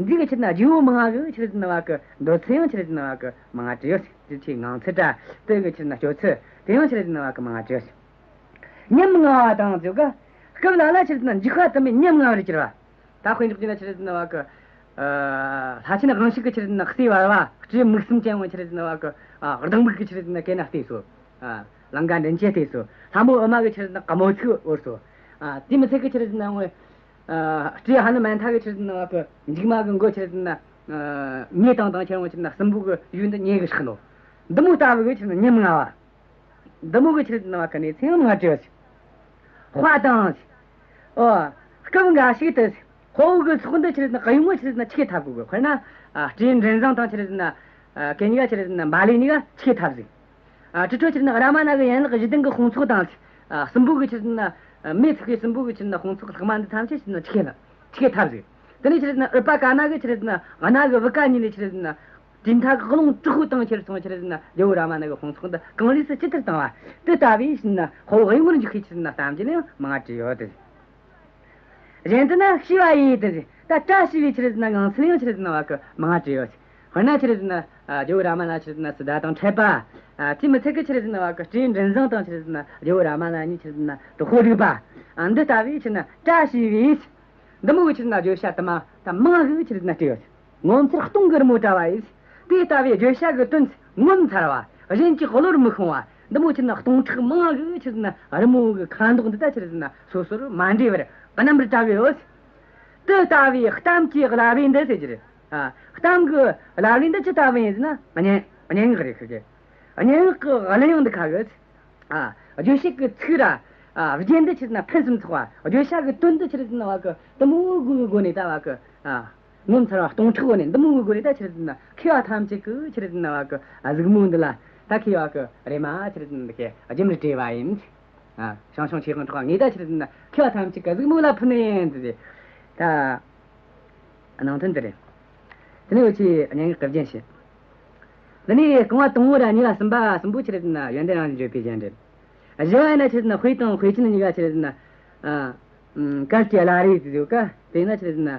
འདི་གི་ཆི་རེད་ཟེར་ན་རྗེ་བོ་མང་ང་གི་ཆི་རེད་ཟེར་ན་བ་གི་འདོད་ཚུལ་ཡང་ཆི་རེད་ཟེར་ན་བ་གི་མང་ང་བྲིས་ཡོད། དེ་ཆི་ངང་ཚུལ་དྲ་དེ་གི་ཆི་རེད་ཟེར་ན་སྤྱོད་ཚུལ་དེ་ཡང་ཆི་རེད་ཟེར་ན་བ་གི་མང་ང་བྲིས་ཡོད། ཉམ་ང་བ་དང་ཟེར་ག། སྐབས་ལ་ལ་ཆི་རེད་ཟེར་ན་འཇིགས་པ་དུ་མའི་ཉམ་ང་བར་གྱུར་པ། ད་དཔེ་འཇོག་རྒྱུ་ན་ཆི་རེད་ཟེར་ན་བ་གི། ཨ། ལྷ་ཆེན་དབང་ཕྱུག་གི་ཆི་རེད་ཟེར་ན་སྲས་བར་བ་སྤྲེའུ་མིག་གསུམ་ཅན་བོ་ཆི་རེད་ཟེར་ན་བ་གི། ཨ། སྡང་མིག་གི་ཆི་རེད་ཟེར་ན་གན་ན་བལྟས་སོ། ཨ། ལང་ཀ་མགྲིན་བཅུ་བལྟས་སོ། ལྷ་མོ་ཨུ་མ་གི་ཆི་རེད་ཟེར་ན་ཀ་མོ་ཚིག་བོར་སོ། ཨ། དེ་མི་ཚད་གི་ཆི་རེད་ཟེར་ན་བ་གི། ཨ། སྤྲེའུ་ཧ་ནུ་མན་ཐ་གི་ཆི་རེད་ཟེར་ན་བ་གི་མཇུག་མ་གི་མགོ་ཆི་རེད་ཟེར་ན། ཨ། མེ་བཏང་བཏང་ཁྱེར་འོང་ཆི་རེད་ཟེར་ན་སྲིན་པོ་གི་ཡུལ་འདི་མེ་གིས་བསྲེགས་ནོ། འདི་མོ་ལྟ་བུ་གི་ཆི་རེད་ཟེར་ན་ཉམ་ང་བ། འདི་མོ་གི་ཆི་རེད་ཟེར་ན་བ་གི་གནས་ཚུལ་ཡང་མང་ང་བྲིས་ཡོད། དཔའ་དང་། ཨོ། སྐབས་འགའ་ཞིག་ཏུ། དཔའ་བོ་གི་ཚོགས་འདི་ཆི་རེད་ཟེར་ན་གཡུལ་ངོ་ཆི་རེད་ཟེར་ན་ཆི་གེ་འཐབ་གོ་གི། དཔེར་ན། ཨ། སྤྲེའུ་མགྲིན་བཟང་དང་ཆི་རེད་ཟེར་ན། ཨ། གན་གཉིས་ཀ་ཆི་རེད་ཟེར་ན་བཱ་ལི་གཉིས་ཀ་ཆི་གེ་འཐབ་ཟིག། ཨ། དེ་འཕྲོ་ཆི་རེད་ཟེར་ན་རཱ་མ་ན་གི་ཡན་ལག་བཞི་ལྡན་གི་དཔུང་ཚོགས་དང་། ཨ། སྲིན་པོ་གི་ཆི་རེད་ཟེར་ན། ཨ། མེས་ཚིག་གི་སྲིན་པོ་གི་ཆི་རེད་ཟེར་ན་དཔུང་ཚོགས་ལྷག་མ་འདི་ཐམས་ཅད་ཆི་རེད་ཟེར་ན་ཆི་གེ་ལ། ཆི་གེ་འཐབ་ཟིག། དེ་ནས་ཆི་རེད་ཟེར་ན་ཨུ་པ་ཀ་ན་གི་ཆི་རེད་ཟེར་ན་སྣ་གི་བུ་ག་གཉིས་ལས་ཆི་རེད་ཟེར་ན། དུས་མཐའ་གི་རླུང་དྲག་པོ་བཏང་ཁྱེར་སོང་ཆི་རེད་ཟེར་ན་རྒྱལ་བོ་རཱ་མ་ན་གི་དཔུང་ཚོགས་འདི་གངས་རིས་སུ་ཇི་ལྟར་བཏང་བ། དེ་ལྟ་བུའི་ཆི་རེད་ཟེར་ན་དཔའ་བོ་གཡུལ་ངོར་འཇུག་མཁན་ཆི་རེད་ཟེར་ན་གཏམ་རྒྱུད་ཡང་མང་ང་བྲིས་ཡོད་དེ། གཞན་དུ་ན་ཤེས་པ་ཡིས་དེ་ཟེར། ད་བཀྲ་ཤིས་པའི་ཆི་རེད་ཟེར་ན་ངང་ཚུལ་ཡང་ཆི་རེད་ཟེར་ན་བ་གི་མང་ང་བྲིས་ཡོད། དཔེར་ན་ཆི་རེད་ཟེར་ན། ཨ། རྒྱལ་བོ་རཱ་མ་ན་ཆི་རེད་ཟེར་ན་སཱི་ཏཱ་དང་འཕྲད་པ། ཨ། དེ་མི་ཚད་གི་ཆི་རེད་ཟེར་ན་བ་གི་སྤྲེའུ་མགྲིན་བཟང་དང་ཆི་རེད་ཟེར་ན་རྒྱལ་བོ་རཱ་མ་ན་གཉིས་ཆི་རེད་ཟེར་ན་དུ་ཧོ་སྒྲིག་པ། ཨ། འདི་ལྟ་བུའི་ཆི་རེད་ཟེར་ན་བཀྲ་ཤིས་པའི། འདི་མོ་གི་ཆི་རེད་ཟེར་ན་བརྗོད་བྱ་དུ་མ་ད་མང་གི་ཆི་རེད་ཟེར་ན་བྲིས་ཡོད། ངོ་མཚར་སྟོང་གི་རི་མོ་བཀྲ་བ་ཡིས། དེ་ལྟ་བུའི་བརྗོད་བྱ་གི་དོན་ངོ་མཚར་བ། གཞན་གྱི་བློར་མི་ཤོང་བ། འདི་མོ་ཆི་རེད་ཟེར་ན་སྟོང་ཕྲག་མང་གི་ཆི་རེད་ཟེར་ན་རི་མོ་གི་ཁ་མདོག་འདི་ད་ཆི་རེད་ཟེར་ན་སོ་སོར་མ་འདྲེས་པར་རྣམ་པར་བཀྲ་གི་ཡོད། དེ་ལྟ་བུའི་གཏམ་གྱི་བླ་བྲེ་འདི་ཟེར་གྱི་རེད། ཨ། གཏམ་གྱི་བླ་བྲེ་འདི་ཅི་ལྟ་བུ་ཡིན་ཟེར་ན། སྙན། སྙན་ངག་རེད་ཤག་གི། སྙན་ངག་གི་གླུ་དབྱངས་འདི་ཁ་གི། ཨ། བརྗོད་བྱེད་ཀྱི་ཚིག་ར། ཨ། རྒྱན་འདི་ཆི་རེད་ཟེར་ན་ཕུན་སུམ་ཚོགས་པ། བརྗོད་བྱ་གི་དོན་འདི་ཆི་རེད་ཟེར་ན་བ་གི་འདི་མོ་གི་སྒོ་ནས་ད་བ་གི། ཨ། ངོ་མཚར་བ་སྟོང་ཕྲག་སྒོ་ནས་འདི་མོ་གི་སྒོ་ནས་ད་ཆི་རེད་ཟེར་ན་མཁས་པ་ཐམས་ཅད་ཀྱི་ཆི་རེད་ཟེར་ན་བ་གི་གཟིགས་མོ་འདི་ལ་ད་མཁས་པ་གི་རེ་མ་ཆི་རེད་ཟེར་ན་འདི་གི་རྒྱུན་ལ་སྤྲས་པ་ཡིན། ཨ། ཞང་ཞུང་ཆོས་དབང་གྲགས་པ་ངས་ད་ཆི་རེད་ཟེར་ན་མཁས་པ་ཐམས་ཅད་ཀྱི་གཟིགས་མོ་ལ་ཕུལ་ནི་ཡིན་ཟེར་ཏེ། ད་ནང་དོན་འདི་རེད། དེ་ནས་འུ་ཆོས་སྙན་ངག་གི་རྒྱན་བཤད། འདི་ནས་རྐང་བ་དང་པོ་ར་གཉིས་པ་གསུམ་པ་གསུམ་པོ་ཆི་རེད་ཟེར་ན་ཡོན་ཏན་རང་བཞིན་བརྗོད་པའི་རྒྱན་རེད། བཞི་བ་ཡིན་ན་ཆི་རེད་ཟེར་ན་དཔེ་དང་དཔེ་ཅན་གཉིས་ཀ་ཆི་རེད་ཟེར་ན། ཨ། ཨམ། གར་གྱི་བླ་རེ་ཟེར་ཡོད་ཀ། དེ་ན་ཆི་རེད་ཟེར་ན་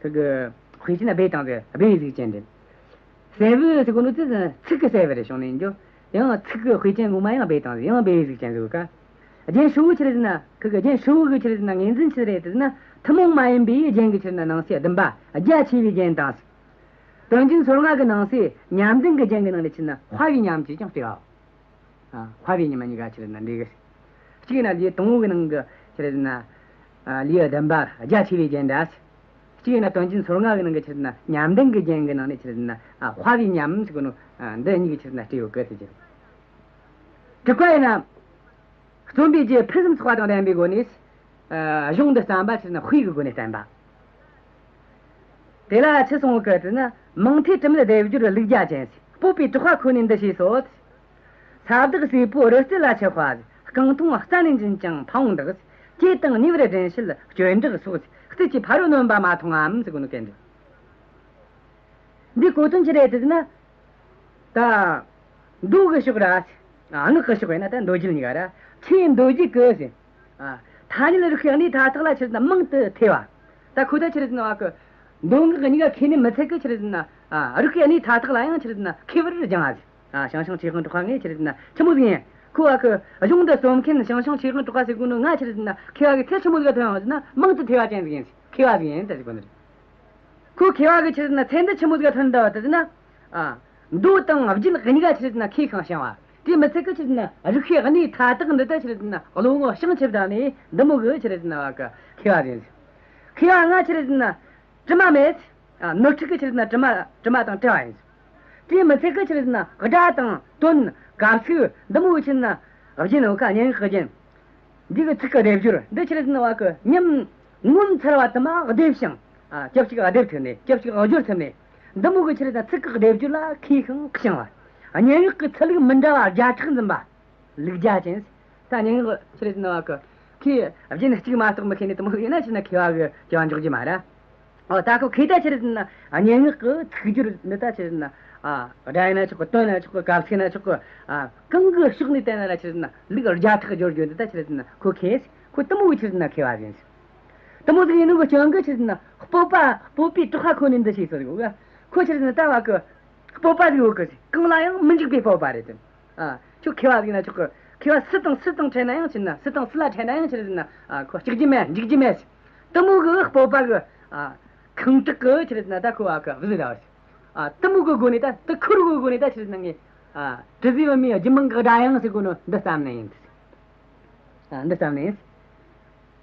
ཁི་གི་དཔེ་ཅན་སྦས་བཏང་སྟེ་སྦས་པའི་གཟུགས་ཅན་རེད། ཟེའུ་ཟེར་གོ་ནོ་དེ་ཚིག་གི་ཟེའུ་རེད་བྱུང་ནས་འགྱོ། ཡང་ཚིག་གི་དཔེ་ཅན་ངོ་མ་ཡང་སྦས་བཏང་ཡང་སྦས་པའི་གཟུགས་ཅན་ཟེར་ག། རྒྱན་ཧྲིལ་བོ་ཆི་རེད་ཟེར་ན་ཁི་གི་རྒྱན་ཧྲིལ་བོ་གི་ཆི་རེད་ཟེར་ན་ངོས་འཛིན་ཆི་རེད་ཟེར་ན་ཐུན་མོང་མ་ཡིན་པའི་རྒྱན་གྱི་ཆི་རེད་ན་ནང་གསེས་བདུན་པ་རྒྱ་ཆེ་བའི་རྒྱན་དང་། དོན་རྒྱན་སོ་ལྔ་གི་ནང་གསེས་ཉམས་ལྡན་གྱི་རྒྱན་གྱི་ནང་ནས་ཆི་རེད་ན་དཔའ་བའི་ཉམས་ཀྱིས་ཀྱང་སྤྲས་པའོ། ཨ། དཔའ་བའི་ཉམས་གཉིས་ཀ་ཆི་རེད་ན་འདི་གི། གཅིག་ཡིན་ན་ལེའུ་དང་པོ་གི་ནང་གི་ཆི་རེད་ན། ཨ། ལེའུ་བདུན་པ་རྒྱ་ཆེ་བའི་རྒྱན་འདྲ། གཅིག་ཡིན་ན་དོན་རྒྱན་སོ་ལྔ་གི་ནང་གི་ཆི་རེད་ན་ཉམས་ལྡན་གྱི་རྒྱན་གྱི་ནང་ནས་ཆི་རེད་ན། ཨ། དཔའ་བའི་ཉམས་ཟེར་གོ་ནོ། ཨ། འདི་གཉིས་ཀྱིས་ཆི་རེད་ན་སྤྲས་ཡོད་གི་ཟེར་གྱི། དྲུག་པ་ཡིན་ན། རྩོམ་པའི་རྒྱུ་ཕུན་སུམ་ཚོགས་པ་དང་ལྡན་པའི་སྒོ་ནས། ཨ། གཞུང་འདི་བརྩམས་པ་ཆི་རེད་ན་དཔེ་གི་སྒོ་ནས་བསྟན་པ། དེ་ལ་ཆི་གསུངས་གི་ཟེར་ན། མང་ཐོས་དྲི་མེད་སྡེབ་སྦྱོར་ལུགས་བརྒྱ་ཅན། སྤོབས་པའི་གྲགས་པ་ཁོ་ནས་འདི་ཤེས་སོ། ས་བདག་སྲས་པོ་རི་རྩེ་ལ་ཆི་དཔའ། རྐང་འཐུང་རྩ་ནས་འབྱིན་ཅིང་ཕ་བོང་འདེགས། སྐྱེ་དང་ཉེ་བར་འདྲེན་བྱེད་སྐྱོན་བྲག་སོགས། རྩལ་གྱིས་ཕ་རོལ་གནོན་པ་མ་མཐོང་ངམ་ཟེར་གོ་ནོ་གན་འདི། འདི་གོ་དོན་ཆི་རེད་ཟེར་ན། ད། མདོ་གི་ཕྱོགས་ར། ཨ། སྔགས་ཀྱི་ཕྱོགས་ཡིན་ན་ད་མདོ་རྒྱུད་གཉིས་ཀ་ར། ཆོས་མདོ་རྒྱུད་ཀྱི་ཟེར། ཨ། ཐ་སྙད་རིག་པའི་གནས་མཐའ་དག་ལ་ཆི་རེད་ན་མང་དུ་ཐོས་པ། ད་ཁོ་ད་ཆི་རེད་ན་བ་གི། མདོ་སྔགས་གཉིས་ཀ་མཁས་ནི་མི་ཚད་གི་ཆི་རེད་ན། ཨ། རིག་པའི་གནས་མཐའ་དག་ལ་ཡང་ཆི་རེད་ན་མཁས་པར་སྦྱངས་པ་ཟེར། ཨ། ཞང་ཞུང་ཆོས་དབང་གྲགས་པ་ངས་ཆི་རེད་ན་ཆི་མོ་ཟིག་ཡིན། ཁོ་བ་གི་གཞུང་འདི་རྩོམ་མཁན་ཞང་ཞུང་ཆོས་དབང་གྲགས་པ་ཟེར་གོ་ནོ་ང་ཆི་རེད་ན་མཁས་པ་གི་ཚད་ཆི་མོ་ཟིག་ག་ཐོན་ཡོད་ཟེར་ན་མང་དུ་ཐོས་པ་ཅན་ཟིག་ཡིན་ཟེར། མཁས་པ་ཟིག་ཡིན་ད་ཟེར་གོ་ནི་རེད། ཁོ་མཁས་པ་གི་ཆི་རེད་ན་ཚད་འདི་ཆི་མོ་ཟིག་ག་ཐོན་འདུག་ཟེར་ན། ཨ། མདོ་དང་རྒྱུད་གཉིས་ཀ་ཆི་རེད་ན་མཁས་ཤིང་བྱང་བ། དེ་མི་ཚད་གི་ཆི་རེད་ན་རིག་པའི་གནས་མཐའ་དག་འདི་ད་ཆི་རེད་ན་བློ་ངོར་བྱང་ཆུབ་བཏང་ནས་འདི་མོ་གི་ཆི་རེད་ན་བ་གི་མཁས་པ་རེད། མཁས་པ་ང་ཆི་རེད་ན་དྲི་མ་མེད། ཨ། ནོར་འཁྲུལ་གི་ཆི་རེད་ན་དྲི་མ་དྲི་མ་དང་བྲལ་བ་ཡིན། དེ་མི་ཚད་གི་ཆི་རེད་ན་སྒྲ་དང་དོན་གབ་ཚིག་འདི་མོ་གི་ཆི་རེད་ན་རྒྱན་ཡོད་ཀ། སྙན་ངག་གི་རྒྱན། འདི་གི་ཚིག་གི་སྡེབ་སྦྱོར་འདི་ཆི་རེད་ཟེར་ན་བ་གི་ཉམས་ངོ་མཚར་བ་དུ་མ་སྡེབ་ཞིང་། ཨ། སྐབས་གཅིག་སྡེབ་ཐུབ་ནས་སྐབས་གཅིག་སྦྱོར་ཐུབ་ནས། འདི་མོ་གི་ཆི་རེད་ཟེར་ན་ཚིག་གི་སྡེབ་སྦྱོར་ལ་མཁས་ཤིང་བྱང་བ། སྙན་ངག་གི་ཚིག་ལུགས་མི་འདྲ་བ་བརྒྱ་ཕྲག་འཛིན་པ། ལུགས་བརྒྱ་ཅན། ད་སྙན་ངག་ཆི་རེད་ཟེར་ན་བ་གི་ཁོས་རྒྱན་གཅིག་མ་གཏོགས་མི་ཤེས་ནི་དེ་མོ་ཡིན་ན་ཆི་རེད་ན་མཁས་པ་གི་སྐྱེ་བ་འཇོག་རྒྱུ་མ་རེད། ཨོ་ད་ཁོ་ཁེ་ད་ཆི་རེད་ཟེར་ན། ཨ། སྙན་ངག་གི་ཚིག་སྦྱོར་འདི་ད་ཆི་རེད་ཟེར་ན། ཨ། སྒྲ་ཡིན་ན་ཆོག་གི། དོན་ན་ཆོག་གི། གབ་ཚིག་ན་ཆོག་གི། ཨ། གང་གི་ཕྱོགས་ནས་བལྟས་ན་ར་ཆི་རེད་ཟེར་ན། ལུགས་བརྒྱ་ཕྲག་སྦྱོར་རྒྱུ་འདི་ད་ཆི་རེད་ཟེར་ན་ཁོ་མཁས། ཁོ་དེ་མོ་གི་ཆི་རེད་ཟེར་ན་མཁས་པ་ཟིག་ཡིན། དེ་མོ་ཟིག་ཡིན་ནོ་གི་རྐྱེན་གིས་ཆི་རེད་ཟེར་ན། སྤོབས་པ། སྤོབས་པའི་དྲེགས་པ་ཁོ་ནས་འདི་ཤེས་སོ་ཟིག་གོ་ག། ཁོ་ཆི་རེད་ཟེར་ན་ད་བ་གི་སྤོབས་པ་ཟིག་ཡོད་གི་ཟིག། གང་ལ་ཡང་མི་འཇིགས་པའི་སྤོབས་པ་རེད་དེ། ཨ། ཁྱོད་མཁས་པ་ཟིག་ན་ཆོག་གི། མཁས་པ་སུ་དང་སུ་དང་འཕྲད་ན་ཡང་ཆི་རེད་ན། སུ་དང་སུ་ལ་འཕྲད་ན་ཡང་ཆི་རེད་ཟེར་ན། ཨ། ཁོ་སྐྲག་རྒྱུ་མེད། འཇིགས་རྒྱུ་མེད། དེ་མོ་གི་སྤོབས་པ་གི། ཨ། ཁེངས་དྲེགས་གིས་ཆི་རེད་ཟེར་ན་ད་ཁོ་བ་གི་བཟི་ར་བ་ཟིག། ཨ། དེ་མོ་གི་སྒོ་ནས་ད། དེ་ཁུར་གི་སྒོ་ནས་ད་ཆི་རེད་ཟེར་ན་ངས། ཨ། དྲི་ཟའི་བུ་མོའི་རྒྱུད་མང་གི་སྒྲ་དབྱངས་ཟེར་གོ་ནོ་འདི་བརྩམས་ནི་ཡིན། ཨ། འདི་བརྩམས་ནི་ཡིན།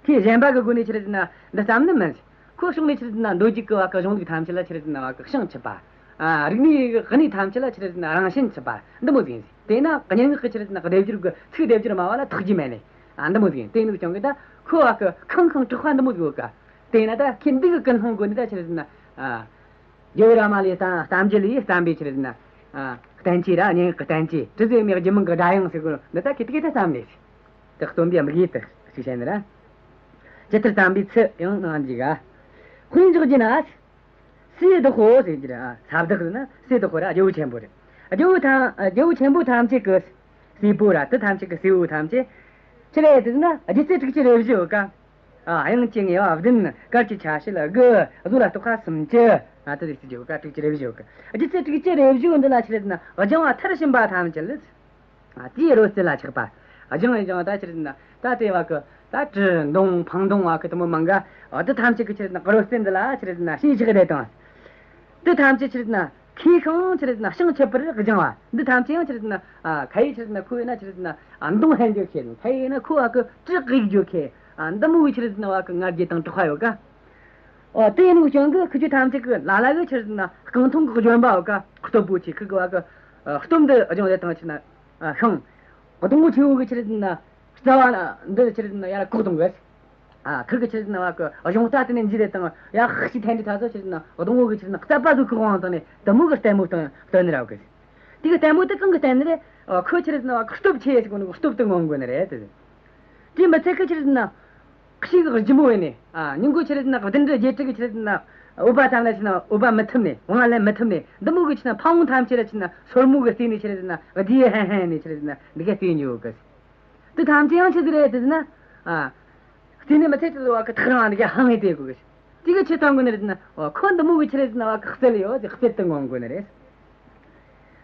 ཁོས་གཞན་པ་གི་སྒོ་ནས་ཆི་རེད་ཟེར་ན་འདི་བརྩམས་ནི་མིན། ཁོའི་ཕྱོགས་ནས་ཆི་རེད་ཟེར་ན་མདོ་རྒྱུད་ཀྱི་བ་གི་གཞུང་ལུགས་ཐམས་ཅད་ལ་ཆི་རེད་ཟེར་ན་བ་གི་བྱང་ཆུབ་པ། ཨ། རིག་གནས་གི་གནས་ཐམས་ཅད་ལ་ཆི་རེད་ཟེར་ན་རང་བྱན་ཆུབ་པ་འདི་མོ་ཟིག་ཡིན། དེས་ན་སྙན་ངག་གི་ཆི་རེད་ཟེར་ན་སྡེབ་སྦྱོར་གི་ཚིག་སྡེབ་སྦྱོར་སྨྲ་བ་ལ་ཐོགས་རྒྱུ་མེད་ནི། ཨ། འདི་མོ་ཟིག་ཡིན། དེ་ནི་ཀྱང་གི་ད་ཁོ་བ་གི་ཁེངས་ཁེངས་དྲེགས་པ་འདི་མོ་ཟིག་ཡོད་ག། དེས་ན་ད་ཁོས་འདི་གི་ཀུན་སློང་སྒོ་ནས་ད་ཆི་རེད་ཟེར་ན། ཨ། རྒྱལ་བོ་རཱ་མ་ནའི་གཏམ་རྒྱུད་ལས་བརྩམས་པའི་ཆི་རེད་ཟེར་ན། ཨ། བསྟན་བཅོས་ར། སྙན་ངག་གི་བསྟན་བཅོས། དྲི་ཟའི་བུ་མོའི་རྒྱུད་མང་གི་སྒྲ་དབྱངས་ཟེར་གོ་ནོ་འདི་ད་ཁོས་དེ་གི་ད་བརྩམས་ནི། དེ་རྩོམ་པའི་དམིགས་ཡུལ་དེ་ཅིག་བཤད་ནི་ར། ཇི་ལྟར་བརྩམས་པའི་ཚུལ་ཡང་གནང་རྒྱུ་ག། དཔེ་འཇོག་རྒྱུ་ན། སའི་བདག་པོ་ཟེར་རྒྱུ་ར། ས་བདག་ཟེར་ན་སའི་བདག་པོ་ར། རྒྱལ་པོ་ཆེན་པོ་རེད། རྒྱལ་པོ་ཐམས། རྒྱལ་པོ་ཆེན་པོ་ཐམས་ཅད་ཀྱི་སྲས་པོ་ར། དེ་ཐམས་ཅད་ཀྱི་སྲས་པོ་ཐམས་ཅད་ཆི་རེད་ཟེར་ན། སྒྱུ་རྩལ་དྲུག་ཅུ་རེ་བཞི་ཡོད་ཀ། ཨ། དབྱངས་ཀྱི་ངེས་པ་བདུན། གར་གྱི་ཆ་བྱད་དགུ། བཟོ་ལ་གཏོགས་པ་སུམ་ཅུ། ཨ། དེ་རིགས་ཀྱི་ཡོད་ཀ། དྲུག་ཅུ་རེ་བཞི་ཡོད་ཀ། སྒྱུ་རྩལ་དྲུག་ཅུ་རེ་བཞི་འདི་ལ་ཆི་རེད་ཟེར་ན་སྦྱང་བ་མཐར་ཕྱིན་པ་ཐམས་ཅད་ལ། ཨ། དེའི་རོལ་རྩེད་ལ་ཆགས་པ། སྦྱང་བའི་སྦྱང་བ་ད་ཆི་རེད་ཟེར་ན། ད་དེ་བ་གི་ད་གྲི་མདུང་འཕང་མདུང་བ་གི་དེ་མོ་མང་ག། ཨ། དེ་ཐམས་ཅད་ཀྱི་ཆི་རེད་ཟེར་ན་རོལ་རྩེད་འདི་ལ་ཆི་རེད་ཟེར་ན་ཞེན་ཆགས་རེ་དང་། དེ་ཐམས་ཅད་ཆི་རེད་ཟེར་ན་མཁས་ཤིང་ཆི་རེད་ཟེར་ན་བྱང་ཆུབ་པར་སྦྱང་བ། འདི་ཐམས་ཅད་ཡང་ཆི་རེད་ཟེར་ན། ཨ། ཁ་ཡི་ཆི་རེད་ཟེར་ན་ཁོ་ཡིན་ན་ཆི་རེད་ཟེར་ན། ཨ། མདུང་འཕེན་རྒྱུ་མཁས། ཁ་ཡི་ཡིན་ན་ཁོ་བ་གི་གྲི་གཡུག་རྒྱུ་མཁས། ཨ། འདི་མོ་གི་ཆི་རེད་ཟེར་ན་བ་གི་ང་རྒྱལ་དང་དྲེགས་པ་ཡོད་ཀ། ཨོ། དེ་ཡིན་ནོ་རྐྱེན་གིས་ཁུ་ཆོ་ཐམས་ཅད་ཀྱི་ལ་ལ་གི་ཆི་རེད་ཟེར་ན་རྐང་འཐུང་གི་ལྗོན་པ་ཡོད་ཀ། སྟོབས་པོ་ཆེ། ཁུ་གི་བ་གི། ཨ། སྟོབས་འདི་སྦྱོང་བ་དང་ཆི་རེད་ན། ཨ། ཤིང་། སྡོང་བོ་ཆེ་བོ་གི་ཆི་རེད་ཟེར་ན་རྩ་བ་འདི་ཆི་རེད་ཟེར་ན་ཡར་བཀོག་གཏོང་གི། ཨ། ཁུ་གི་ཆི་རེད་ཟེར་ན་བ་གི་གཞུང་རྟ་དེ་ནས་འཇུས་ཏེ་དང་ཡར་ཤི་ཐན་འདི་ཐ་ཚོ་ཆི་རེད་ཟེར་ན་སྡོང་བོ་གི་ཆི་རེད་ཟེར་ན་རྩ་བ་གི་བཀོག་བང་བཏང་ནས་དེ་མོ་གི་ལྟད་མོ་སྟོན་སྟོན་ནི་ར་གི། དེ་གི་ལྟད་མོ་དེ་གང་གི་བསྟན་ནི་རེད། ཨ། ཁོ་ཆི་རེད་ཟེར་ན་བ་གི་སྟོབས་ཆེ་ཟེར་གོ་ནི་སྟོབས་དེ་མངོན་དགོས་ནི་རེད་དེ། དེ་མི་ཚད་གི་ཆི་རེད་ཟེར་ན། ཁྱི་གི་ལྗིད་མོ་ཡིན་ནི། ཨ། ཉིན་གུང་ཆི་རེད་ཟེར་ན་བདུན་ཕྲག་བརྒྱད་ཕྲག་གི་ཆི་རེད་ཟེར་ན། འོད་པ་ཐམས་ལ་ཆི་རེད་ཟེར་ན་འོད་པ་མི་ཐུབ་ནི། དབང་ལེན་མི་ཐུབ་ནི། འདི་མོ་གི་ཆི་རེད་ཟེར་ན་ཕ་བོང་ཐམས་ཅད་ལ་ཆི་རེད་ཟེར་ན་སོར་མོ་གི་བརྩེ་ནི་ཆི་རེད་ཟེར་ན་བདེ་ཧན་ཧན་ནི་ཆི་རེད་ཟེར་ན་འདི་ག་བརྩེ་ཉོ་གི། དེ་ཐམས་ཅད་ཡང་ཆི་ཟིག་རེད་ཟེར་ན། ཨ། བརྩེ་ནི་མི་ཚད་ཅི་ཟིག་བ་གི་ཐག་རིང་བ་འདི་ག་ཧང་ངེ་དེ་གོ་གི། དེ་གི་ཆི་ཐང་གོ་ནི་རེད་ཟེར་ན། འོ། ཁོ་འདི་མོ་གི་ཆི་རེད་ཟེར་ན་བ་གི་རྩལ་ཡོད་ཟེར། རྩལ་དེ་ངོམ་གོ་ནི་རེད།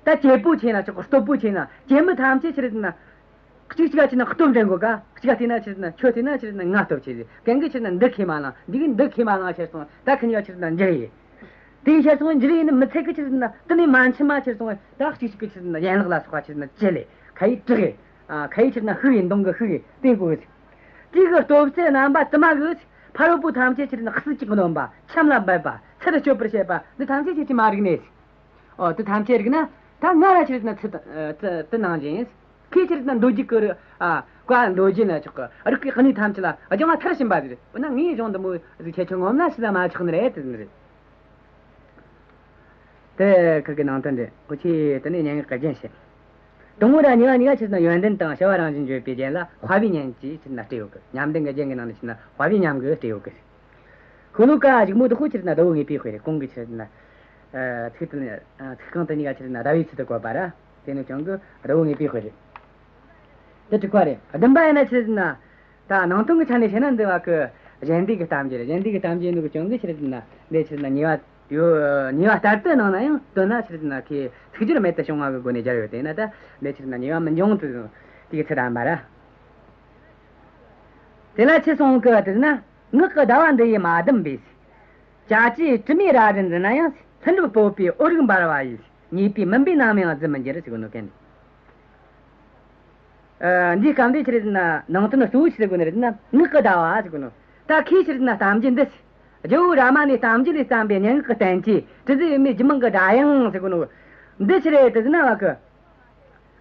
ད་གྱད་པོ་ཆེ་ན་ཆོག་གི། སྟོབས་པོ་ཆེ་ན། གྱད་མི་ཐམས་ཅད་ཆི་རེད་ཟེར་ན། གཅིག་གཅིག་ག་ཆི་རེད་ཟེར་ན་སྟོབས་འགྲན་གོ་ཀ། གཅིག་ག་བལྟས་ན་ཆི་རེད་ཟེར་ན། ཁྱོད་བལྟས་ན་ཆི་རེད་ཟེར་ན་ང་སྟོབས་ཆེ་ཟེར། གན་གི་ཆི་རེད་ཟེར་ན་འདི་ཁས་མ་བླངས། འདི་གི་འདི་ཁས་མ་བླངས་ཟེར་སོང་། ད་ཁི་གཉིས་ཀ་ཆི་རེད་ཟེར་ན་འཇིགས་ཡེ། དེ་ཡི་ཆེར་སོང་འཇིགས་ཡེ་ནི་མི་ཚད་གི་ཆི་རེད་ཟེར་ན། དེ་ནས་མ་འཆི་མ་ཆེར་སོང་། ད་གཅིག་གཅིག་གི་ཆི་རེད་ཟེར་ན་ཡན་ལག་ལ་སོགས་པ་ཆི་རེད་ཟེར་ན་ཅི་ལས། ཁ་ཡི་དྲག་ཡེ། ཨ། ཁ་ཡི་ཆི་རེད་ཟེར་ན་ཤུགས་ཡེ། མདུང་གི་ཤུགས་ཡེ་དེ་གོ་ཟེར། དེ་གི་སྟོབས་རྩལ་རྣམ་པ་དུ་མ་གིས་ཕ་རོལ་པོ་ཐམས་ཅད་ཆི་རེད་ཟེར་ན་སྲིད་ཅིག་གནོན་པ། ཆམ་ལ་འབེབས་པ། ཚར་གཅོད་པར་བྱེད་པ། འདི་ཐམས་ཅད་ཁྱེད་ཀྱིས་མ་རིག་ནས། ཨོ། དེ་ཐམས་ཅད་རིག་ན་ད་ང་ར་ཆི་རེད་ཟེར་ན་ཚུལ་དེ་དེ་ནང་བཞིན། ཁོས་ཆི་རེད་ཟེར་ན་མདོ་རྒྱུད་ཀྱི་རིག། ཨ། བཀའ་མདོ་རྒྱུད་ན་ཆོག་གི། རིག་གི་གནས་ཐམས་ཅད་ལ་སྦྱང་བ་མཐར་ཕྱིན་པ་ཟིག་རེད། འོ་ན་ངས་སྦྱོང་འདི་མོ་ཟིག་ཁྱེད་ཆོ་ངོམ་ན་ཤི་ལ་མ་ཆོག་ནི་རེད། དེ་ཟིག་རེད། དེ་ཁུར་གི་ནང་དོན་རེད། འུ་ཆོས་དེ་ནས་སྙན་ངག་གི་རྒྱན་བཤད། དང་པོ་ར་གཉིས་པ་གཉིས་ཀ་ཆི་རེད་ཟེར་ན་ཡོན་ཏན་དང་བྱ་བ་རང་བཞིན་བརྗོད་པའི་རྒྱན་ལ་དཔའ་བའི་ཉམས་ཀྱིས་ཆི་རེད་ཟེར་ན་སྤྲས་ཡོད་གི། ཉམས་ལྡན་གྱི་རྒྱན་གྱི་ནང་ནས་ཆི་རེད་ཟེར་ན་དཔའ་བའི་ཉམས་ཀྱིས་སྤྲས་ཡོད་གི། ཤོ་ལོ་ཀ་གཞུག་མོ་དེ་ཁོ་ཆི་རེད་ཟེར་ན་ཟླ་བོ་དངོས་པོའི་དཔེ་རེད། གོང་གི་ཆི་རེད་ཟེར་ན། ཨ། ཚིག་དེ་ནས། ཨ། ཚིག་རྐང་དེ་གཉིས་ཀ་ཆི་རེད་ཟེར་ན་ཟླ་བོའི་ཚུལ་དུ་བཀོད་པ་ར། དེ་ནས་ཀྱང་གི་ཟླ་བོ་དངོས་པོའི་དཔེ་རེད། དེ་དྲུག་པ་རེད། བདུན་པ་ཡིན་ན་ཆི་རེད་ཟེར་ན། ད་ནང་དོན་གྱི་ཆ་ནས་བཤད་ན་འདི་བ་གི་གཞན་སྡེ་གི་གཏམ་རྒྱུད་རེད། གཞན་སྡེ་གི་གཏམ་རྒྱུད་ནི་གི་ཀྱང་གི་ཆི་རེད་ཟེར་ན། འདི་ཆི་རེད་ཟེར་ན་ཉེས་པ་ཡོད། ཉེས་པ་ལྟར་དུ་སྣང་ན་ཡང་དོན་ན་ཆི་རེད་ཟེར་ན་ཁོས་ཚིག་སྦྱོར་རྨད་དུ་བྱུང་བ་གི་སྒོ་ནས་སྦྱར་ཡོད། དེས་ན་ད་འདི་ཆི་རེད་ཟེར་ན་ཉེས་པ་མི་འབྱུང་དུ་དེ་གི་ཚུལ་དམ་པ་ར། དེ་ལ་ཆི་གསུངས་གི་བ་དེ་ཟེར་ན། ངག་གི་ཟླ་བ་འདི་ཡིས་མ་བསྡམས་པས། བྱ་བྱེད་དྲི་མའི་ར་རི་འཛིན་ན་ཡང་། ལྷུན་གྲུབ་སྤོབས་པའི་འོད་རིས་འབར་བ་ཡིས། ཉེས་པའི་མུན་པས་ནམ་ཡང་བརྫི་མི་འགྱུར་ཟེར་གོ་ནོ་གན། ཨ། འདིའི་སྐབས་འདི་ཆི་རེད་ཟེར་ན་ནང་དོན་གཙོ་བོ་ཆི་ཟེར་གོ་ནི་རེད་ཟེར་ན་ངག་གི་ཟླ་བ་ཟེར་གོ་ནོ། ད་ཁོས་ཆི་རེད་ཟེར་ན་གཏམ་རྒྱུད་འདི། རྒྱལ་བོ་རཱ་མ་ནའི་གཏམ་རྒྱུད་ལས་བརྩམས་པའི་སྙན་ངག་གི་བསྟན་བཅོས་དྲི་ཟའི་བུ་མོའི་རྒྱུད་མང་གི་སྒྲ་དབྱངས་ཟེར་གོ་ནོ། འདི་ཆི་རེད་ཟེར་ན་བ་གི།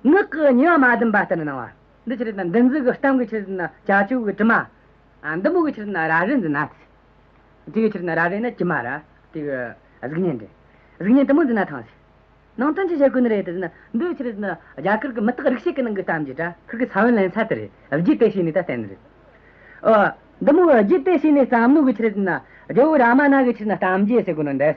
ངག་གི་ཉེས་པ་མ་བསྡམས་པ་ལྟར་སྣང་བ། འདི་ཆི་རེད་ཟེར་ན་འདུ་འཛི་གི་གཏམ་གི་ཆི་རེད་ཟེར་ན་བྱ་སྤྱོད་གི་དྲི་མ། ཨ། འདི་མོ་གི་ཆི་རེད་ཟེར་ན་ར་རི་འཛིན་ན། དེ་གི་ཆི་རེད་ཟེར་ན་ར་རི་ན་དྲི་མ་ར། དེ་གི་གཟུགས་བརྙན་རེད། གཟུགས་བརྙན་དེ་མོ་འཛིན་ན་ཐང་ཟེར། ནང་དོན་ཅི་བཤད་གོ་ནི་རེད་ཟེར་ན། འདི་ཆི་རེད་ཟེར་ན་རྒྱ་གར་གི་མུ་སྟེགས་རིག་བྱེད་ཀྱི་ནང་གི་གཏམ་རྒྱུད་ར། ཁུར་གི་ས་བོན་ལེན་ས་དེ་རེད། རྒྱུད་དེ་བྱས་ནས་ད་བསྟན་ནི་རེད། ཨོ། འདི་མོ་རྒྱུད་དེ་བྱས་ནས་བརྩམས་ནོ་གི་ཆི་རེད་ཟེར་ན། རྒྱལ་བོ་རཱ་མ་ན་གི་ཆི་ཟེར་ན་གཏམ་རྒྱུད་ཟེར་གོ་ནོ་འདི།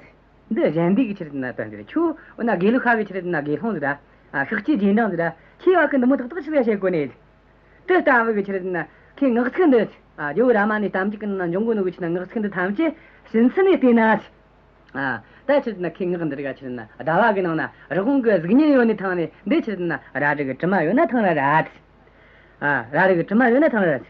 འདི་གཞན་སྡེ་གི་ཆི་ཟེར་ན་དོན་རེད། ཁྱོད་འོ་ན་དགེ་ལུགས་པ་གི་ཆི་ཟེར་ན་དགེ་སློང་ཟིག་ར། ཨ། ཤཱཀྱའི་རྗེས་འབྲང་ཟིག་ར། ཁྱོས་བ་གི་འདི་མོ་ཏག་ཏག་ཆི་ཟིག་བཤད་གོ་ནི། དེ་ལྟ་བུ་གི་ཆི་ཟེར་ན་ཁོའི་ངག་ཚིག་འདི། ཨ། རྒྱལ་བོ་རཱ་མ་ནའི་གཏམ་རྒྱུད་གི་ནང་ན་འབྱུང་གོ་ནོ་གི་ཆི་ཟེར་ན་ངག་ཚིག་འདི་ཐམས་ཅད་ཕྱི་ཚུལ་ནས་བལྟས་ན། ཨ། ད་ཆི་ཟེར་ན་ཁོའི་ངག་འདི་རིགས་ཆི་ཟེར་ན་ཟླ་བ་གི་ནང་ན་རི་བོང་གི་གཟུགས་བརྙན་ཡོད་ནི་ཐང་ནས། འདི་ཆི་ཟེར་ན་རལ་གྲི་གི་གྲིབ་མ་ཡོད་ན་ཐང་ར་ར། ཨ། རལ་གྲི་གི་གྲིབ་མ་ཡོད་ན་ཐང་ར་ར།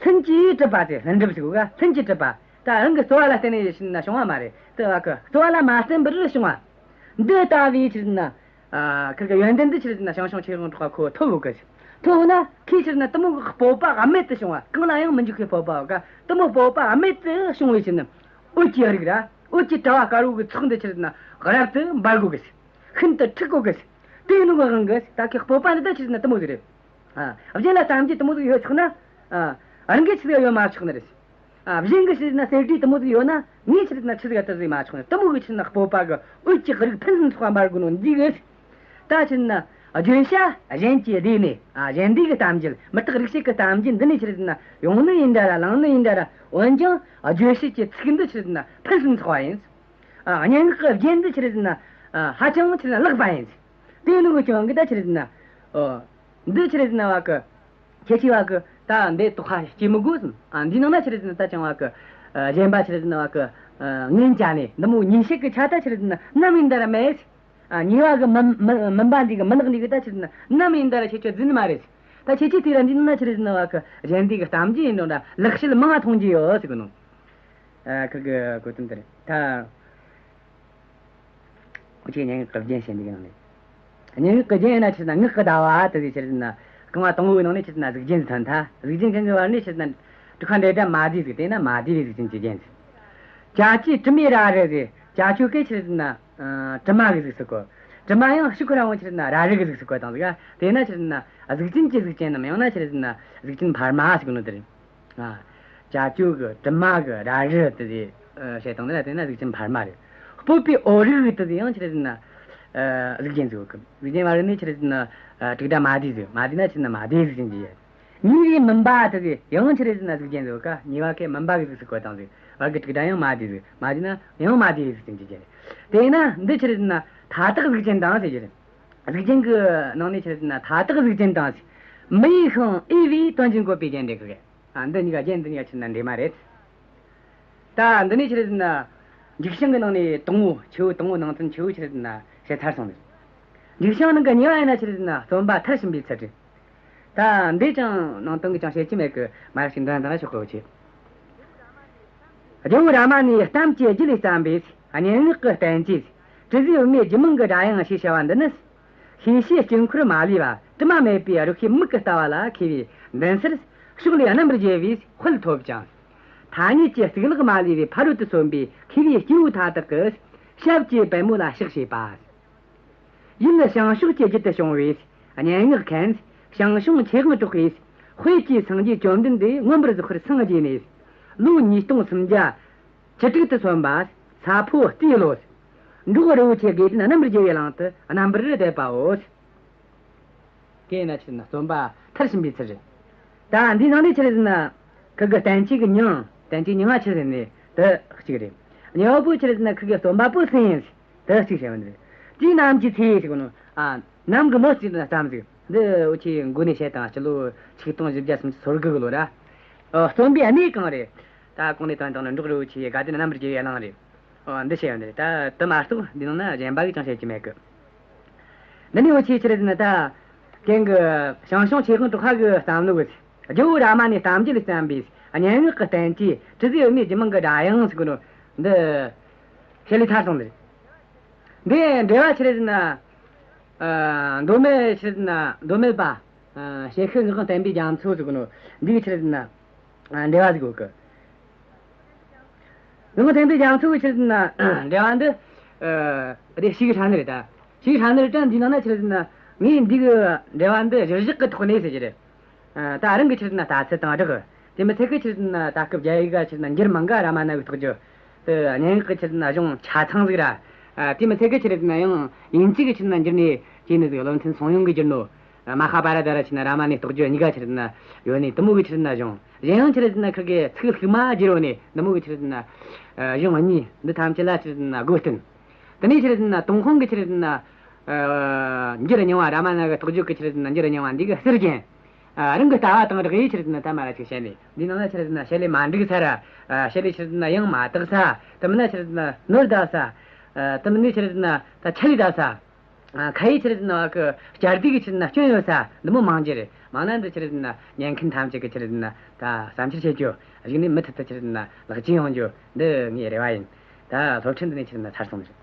ལྷུན་གྱིས་གྲུབ་པ་དེ་ལྷུན་གྲུབ་ཟེར་གོ་ག་ལྷུན་གྱིས་གྲུབ་པ། ད་རང་གི་རྩོལ་བ་ལ་བརྟེན་ནས་ཆི་ཟེར་ན་བྱུང་བ་མ་རེད། དེ་བ་གི་རྩོལ་བ་ལ་མ་བརྟེན་པར་བྱུང་བ། འདི་ལྟ་བུའི་ཆི་ཟེར་ན། ཨ། ཁིར་གི་ཡོན་ཏན་འདི་ཆི་ཟེར་ན་ཞང་ཞུང་ཆོས་དབང་གྲགས་པ་ཁོ་ཐོབ་ཡོད་གི། ཐོབ་ན་ཁོས་ཆི་ཟེར་ན་དེ་མོ་གི་སྤོབས་པ་རྨད་དུ་བྱུང་བ། གང་ལ་ཡང་མི་འཇིགས་པའི་སྤོབས་པ་ཡོད་ག་དེ་མོ་སྤོབས་པ་རྨད་དུ་བྱུང་བའི་ཆི་ཟེར་ན། འོད་ཀྱི་རིགས་ར། འོད་ཀྱི་དྲ་བ་དཀར་པོ་གི་ཚོགས་འདི་ཆི་ཟེར་ན་རབ་ཏུ་འབར་གོ་གི། ཤིན་ཏུ་འཁྲིགས་གོ་གི། དེ་ནོ་གི་དབང་གིས་ད་ཁོའི་སྤོབས་པ་འདི་ད་ཆི་ཟེར་ན་དེ་མོ་ཟིག་རེད། ཨ། གཞན་ལ་གཏམ་རྒྱུད་དེ་མོ་ཟིག་ཡོད་ཆོག་ན། ཨ། རང་གི་ཆི་ཟིག་ཡོད་མ་ཆོག་ནི་རེད། ཨ། གཞན་གི་ཆི་ཟེར་ན་གསེར་བྲིས་དེ་མོ་ཟིག་ཡོད་ན་ངས་ཆི་ཟེར་ན་ཆི་ཟིག་ཡོད་དེ་ཟིག་མ་ཆོག་ནི། དེ་མོ་གི་ཆི་ཟེར་ན་སྤོབས་པ་གི་འོད་ཀྱི་རིགས་ཕུན་སུམ་ཚོགས་པ་འབར་གོ་ནོ་འདི་གིས། ད་ཆི་ཟེར་ན་བརྗོད་བྱ་གཞན་གྱི་སྡེ་ནས། ཨ། གཞན་སྡེ་གི་གཏམ་རྒྱུད། མུ་སྟེགས་རིག་བྱེད་ཀྱི་གཏམ་རྒྱུད་འདི་ནས་ཆི་ཟེར་ན་ཡོང་ནི་ཡིན་འདྲ་ར་བླངས་ནི་ཡིན་འདྲ་ར། འོན་ཀྱང་བརྗོད་བྱེད་ཀྱི་ཚིག་འདི་ཆི་ཟེར་ན་ཕུན་སུམ་ཚོགས་པ་ཡིན། ཨ། སྙན་ངག་གི་རྒྱན་འདི་ཆི་ཟེར་ན། ཨ། ཧ་ཅང་ཆི་ཟེར་ན་ལེགས་པ་ཡིན། དེ་ནོ་གི་རྐྱེན་གིས་ད་ཆི་ཟེར་ན། ཨོ། འདི་ཆི་ཟེར་ན་བ་གི། ཁྱེད་ཀྱིས་བ་གི་ད་འདི་དོགས་པ་སྐྱེ་མི་དགོས་སམ། ཨ། འདིའི་ནང་ན་ཆི་ཟེར་ན་ད་ཅང་བ་གི། ཨ། གཞན་པ་ཆི་ཟེར་ན་བ་གི། ཨ། ངན་བྱ་ནས་འདི་མོ་ཉེས་བྱས་གི་ཆ་ད་ཆི་ཟེར་ན་ནམ་ཡིན་ད་ར་མེད། ཨ། ཉེས་པ་གི་མུན་མུན་མུན་པ་འདི་གི་མུན་ནག་འདི་གི་ད་ཆི་ཟེར་ན་ནམ་ཡིན་ད་ར་ཁྱེད་ཆོས་རྫུན་མ་རེད། ད་ཁྱེད་ཀྱིས་དེ་ར་འདིའི་ནང་ན་ཆི་ཟེར་ན་བ་གི་གཞན་སྡེ་གི་གཏམ་རྒྱུད་ཡིན་ནོ་ད་ལེགས་བཤད་མང་ང་མཐོང་རྒྱུ་ཡོད་ཟེར་གི་ནོ། ཨ། ཁིར་གི་གོ་དོན་དེ་རེད་ད། འུ་ཆོས་སྙན་ངག་གི་རྒྱན་བཤད་འདི་གི་ནང་ནས། སྙན་ངག་གི་རྒྱན་ཡིན་ན་ཆི་ཟེར་ན་ངག་གི་ཟླ་བ་དེ་ཟིག་ཆི་ཟེར་ན་རྐང་བ་དང་པོའི་ནང་ནས་ཆི་ཟེར་ན་གཟུགས་ཅན་ཟིག་ཐོན་ཐལ། གཟུགས་ཅན་གང་གི་བར་ནས་ཆི་ཟེར་ན་དྲུག་པ་འབྲེལ་སྒྲ་མ་བསྡུས་ཟིག་དེས་ན་མ་བསྡུས་པའི་གཟུགས་ཅན་གྱི་རྒྱན་ཟིག་ཅ་ཅོའི་གྲིབ་མའི་རལ་གྲི་ཟེར། ཅ་ཅོ་གིས་ཆི་ཟེར་ན། ཨ། གྲིབ་མ་གི་གཟུགས་སུ་བཀོད། གྲིབ་མ་ཡང་ཕྱིར་ཁོ་རང་ངོ་ཆི་ཟེར་ན་རལ་གྲི་གི་གཟུགས་སུ་བཀོད་བཏང་ཟིག་དེས་ན་ཆི་ཟེར་ན་གཟུགས་ཅན་གྱི་གཟུགས་ཅན་ནམ་ཡང་ན་ཆི་ཟེར་ན་གཟུགས་ཅན་འཕར་མ་ཟེར་གོ་ནོ་དེ་རེད། ཨ། ཅ་ཅོ་གི་གྲིབ་མ་གི་རལ་གྲི་དེ་ཟིག་ཨ། བཤད་བཏང་ན་དེ་ན་གཟུགས་ཅན་འཕར་མ་རེད། སྤོབས་པའི་འོད་རིས་དེ་ཟིག་ཡང་ཆི་ཟེར་ན། ཨ། གཟུགས་ཅན་ཟིག་གི། གཟུགས་ཅན་བར་ནས་ཆི་ཟེར་ན། ཨ། དྲུག་སྒྲ་མ་བསྡུས་ཟིག་མ་བསྡུས་ན་ཆི་ཟེར་ན་མ་བསྡུས་གཟུགས་ཅན་གྱི་ཡོད། ཉེས་པའི་མུན་པ་དེ་ཟིག་ཡང་ཆི་ཟེར་ན་གཟུགས་ཅན་ཟིག་ག་ཉེས་པ་གི་མུན་པ་གི་གཟུགས་སུ་བཀོད་བཏང་ཟིག་བར་གི་དྲུག་སྒྲ་ཡང་མ་བསྡུས་ཟིག་མ་བསྡུས་ན་ཡང་མ་བསྡུས་གཟུགས་ཅན་གྱི་རྒྱན་རེད། དེས་ན་འདི་ཆི་ཟེར་ན་མཐའ་དག་གཟུགས་ཅན་དང་ཟེར་རྒྱུ་རེད། གཟུགས་ཅན་གྱི་ནང་ནས་ཆི་ཟེར་ན་མཐའ་དག་གཟུགས་ཅན་དང་ཟེར། མི་ཡི་ཤིང་འོས་པའི་དོན་གྱིས་འགོད་པའི་རྒྱན་རེད་གི། ཨ། འདི་གཉིས་ཀ་རྒྱན་འདི་གཉིས་ཀ་ཆི་ཟེར་ན་འདྲེས་མ་རེད། ད་འདི་ནས་ཆི་ཟེར་ན། མཇུག་བྱང་གི་ནང་ནས་དང་པོ་ཆེ་བོ་དང་པོ་ནང་ཚན་ཆེ་བོ་ཆི་ཟེར་ན་བཤད་ཚར་སོང་ནས། མཇུག་བྱང་ནང་གི་གཉིས་པ་ཡིན་ན་ཆི་ཟེར་ན་རྩོམ་པ་མཐར་ཕྱིན་པའི་ཚུལ་རེད། ད་འདི་ཅང་ནང་དོན་གྱི་ཅང་བཤད་ཀྱི་མེད་གི། མ་ཡག་ཅིག་འདོན་དང་ན་ཆོག་གི། འུ་ཆོས། རྒྱལ་བོ་རཱ་མ་ནའི་གཏམ་གྱི་རྒྱུད་ལས་བརྩམས་པའི་སྙན་ངག་གི་བསྟན་བཅོས། དྲི་ཟའི་བུ་མོའི་རྒྱུད་མང་གི་སྒྲ་དབྱངས་ཞེས་བྱ་བ་འདི་ནི། ཤེས་བྱའི་དཀྱིལ་འཁོར་མ་ལུས་པ། དྲི་མ་མེད་པའི་རིགས་ཤེས་མིག་གིས་ལྟ་བ་ལ་མཁས་པའི་མདུན་སར་ཕྱོགས་ལས་རྣམ་པར་རྒྱལ་བའི་དཔལ་ཐོབ་ཅིང་། ཐ་སྙད་ཀྱི་གཙུག་ལག་མ་ལུས་པའི་ཕ་རོལ་ཏུ་སོན་པའི་མཁས་པའི་སྐྱེས་བུ་མཐའ་དག་གི་ཞབས་ཀྱི་པད་མོ་ལ་ཕྱག་བྱེད་པ། ཡུལ་བྱང་ཕྱོགས་ཀྱི་རྒྱུད་དུ་བྱུང་བའི་སྙན་ངག་མཁན་ཞང་ཞུང་ཆོས་དབང་གྲགས་པས་དཔལ་གྱི་སངས་རྒྱས་བཅོམ་ལྡན་འདས་མངོན་པར་རྫོགས་པར་སངས་རྒྱས་ནས་ལོ་ཉིས་སྟོང་སུམ་བརྒྱ་བཅུ་དྲུག་ཏུ་སོན་པ་ས་ཕོ་རྟའི་ལོ། འབྲོག་རི་བོ་ཆེ་དགེ་ལྡན་རྣམ་པར་རྒྱལ་བའི་གླིང་དུ་རྣམ་པར་བསྡེབས་པའོ། དེས་ན་ཆི་ཟེར་ན་རྩོམ་པ་མཐར་ཕྱིན་པའི་ཚུལ་རེད། ད་འདིའི་ནང་ནས་ཆི་ཟེར་ན་ཁི་གི་བསྟན་བཅོས་ཀྱི་མྱིང་། བསྟན་བཅོས་མྱིང་ང་ཆི་ཟེར་ནས་དེ་གཅིག་རེད། གཉིས་པ་པོ་ཆི་ཟེར་ན་ཁི་གི་རྩོམ་པ་པོ་སུ་ཡིན་དེ་གཅིག་བཤད་པ་རེད། དེའི་ནམ་གྱི་ཚེ་ཟེར་གོ་ནོ། ཨ། ནམ་གྱི་ལོ་གཅིག་ན་ཙམ་ཟིག་འདི་འུ་ཆོས་མགོ་ནས་བཤད་དང་། སྤྱི་ལོ་ཆིག་སྟོང་བཞི་བརྒྱ་སུམ་ཅུ་སོ་དགུ་གི་ལོ་ར། ཨ། རྩོམ་པའི་གནས་གང་རེད། ད་གོང་ནས་བཏོན་བཏང་ནི་འབྲོག་རི་བོ་ཆེ་དགའ་ལྡན་རྣམ་པར་རྒྱལ་བའི་གླིང་རེད། ཨོ། འདི་བཤད་ཡོད་འདི་རེད། ད་དེ་མ་གཏོགས་འདི་ནང་ན་གཞན་པ་གི་ཅང་བཤད་ཀྱི་མེད་གི། འདི་ནས་འུ་ཆོས་ཆི་རེད་ཟེར་ན། ད་གན་གི་ཞང་ཞུང་ཆོས་དབང་གྲགས་པ་གི་བསམ་བློ་གི། རྒྱལ་བོ་རཱ་མ་ནའི་གཏམ་རྒྱུད་ལས་བརྩམས་པའི་སྙན་ངག་གི་བསྟན་བཅོས་དྲི་ཟའི་བུ་མོའི་རྒྱུད་མང་གི་སྒྲ་དབྱངས་ཟེར་གོ་ནོ་འདི་བཤད་ལས་ཐར་སོང་ནི་རེད། འདི་འགྲེལ་བ་ཆི་རེད་ཟེར་ན། ཨ། མདོ་སྨད་ཆི་རེད་ཟེར་ན། མདོ་སྨད་པ། ཨ། ཞལ་ཤུལ་ངག་དབང་བསྟན་པའི་རྒྱ་མཚོ་ཟེར་གོ་ནོ་འདི་གི་ཆི་རེད་ཟེར་ན། ཨ། འགྲེལ་བ་ཟིག་ཡོད་གི། ངག་དབང་བསྟན་པའི་རྒྱ་མཚོ་གི་ཆི་ཟེར་ན་འགྲེལ་བ་འདི། ཨ། དེ་ཞེ་གི་ཧྲ་ནི་རེད་ད། ཞེ་གི་ཧྲ་ནི་རེད་ད། འདིའི་ནང་ན་ཆི་ཟེར་ན་ངས་འདི་གི་འགྲེལ་བ་འདི་གཞིར་བཞག་གི་ཐོག་ནས་ཟེར་གྱི་རེད། ཨ། ད་རང་གི་ཆི་ཟེར་ན་ལྟ་ཚུལ་དང་སྦྲགས། དེ་མི་ཚད་གི་ཆི་ཟེར་ན་ད་སྐབས་རྒྱ་ཡིག་ག་ཆི་ཟེར་ན་འགྱུར་མང་ག་ར་མ་ན་གི་ཐོག་རྒྱུ། དེ་སྙན་ངག་གི་ཆི་ཟེར་ན་གཞུང་ཆ་ཚང་ཟིག་ར། ཨ། དེ་མི་ཚད་གི་ཆི་ཟེར་ན་ཡང་དབྱིན་ཇི་གི་ཆི་ཟེར་ན་འགྱུར་ནས་བྲིས་ནི་ཟིག་བློ་མཐུན་སུང་ཡུང་གིས་བསྒྱུར་ནོ། མ་ཧཱ་བྷ་ར་ཏ་ར་ཆི་རེད་ན་རཱ་མ་ཎའི་རྟོགས་བརྗོད་གཉིས་ཀ་ཆི་རེད་ན་ཡོད་ནི་དེ་མོ་གི་ཆི་རེད་ན་གཞུང་། གཞན་ཡང་ཆི་རེད་ན་ཁིར་གི་ཚིག་ལྷུག་མ་བསྒྱུར་ཡོད་ནི་དེ་མོ་གི་ཆི་རེད་ན་གཞུང་གཉིས། འདི་ཐམས་ཅད་ལ་ཆི་རེད་ན་སྒོ་བསྟན། དེ་ནས་ཆི་རེད་ན་ཏུན་ཧོང་གི་ཆི་རེད་ན་འགྱུར་རྙིང་བ། རཱ་མ་ན་གི་རྟོགས་བརྗོད་གི་ཆི་རེད་ན་འགྱུར་རྙིང་བ་འདི་གི་ཟུར་རྒྱན། རང་གི་ལྟ་བ་དང་སྦྲགས་ཡས་ཆི་རེད་ན་ད་མ་ར་ཅིག་བཤད་ནས། འདི་ནང་ལ་ཆི་རེད་ན་བཤད་ལས་མ་འགྲིག་ས་ར། བཤད་ལས་ཆི་རེད་ན་ཡང་མ་དག་ས། དེ་མིན་ན་ཆི་རེད་ན་ནོར་བསྡད་ས། དེ་མིན་ན་ཆི་རེད་ན་ད་ཆད་ལས་བསྡད་ས། ཨ། ཁ་ཡི་ཆི་རེད་ཟེར་ན་བ་གི་བསྐྱར་ཟློས་ཀྱི་ཆི་རེད་ཟེར་ན་སྐྱོན་ཡོད་ས་འདི་མོ་མང་རྒྱུ་རེད། མང་ན་འདི་ཆི་རེད་ཟེར་ན་ཉན་མཁན་ཐམས་ཅད་ཀྱི་ཆི་རེད་ཟེར་ན་ད་བསམ་འཆར་བྱེད་རྒྱུ། གཞུག་ནས་མུ་མཐུད་དུ་ཆི་རེད་ཟེར་ན་ལེགས་བཅོས་ཡོང་རྒྱུ་འདི་ངའི་རེ་བ་ཡིན། ད་སློབ་ཁྲིད་འདི་ནས་ཆི་རེད་ཟེར་ན་ཚར་སོང་ནི་རེད།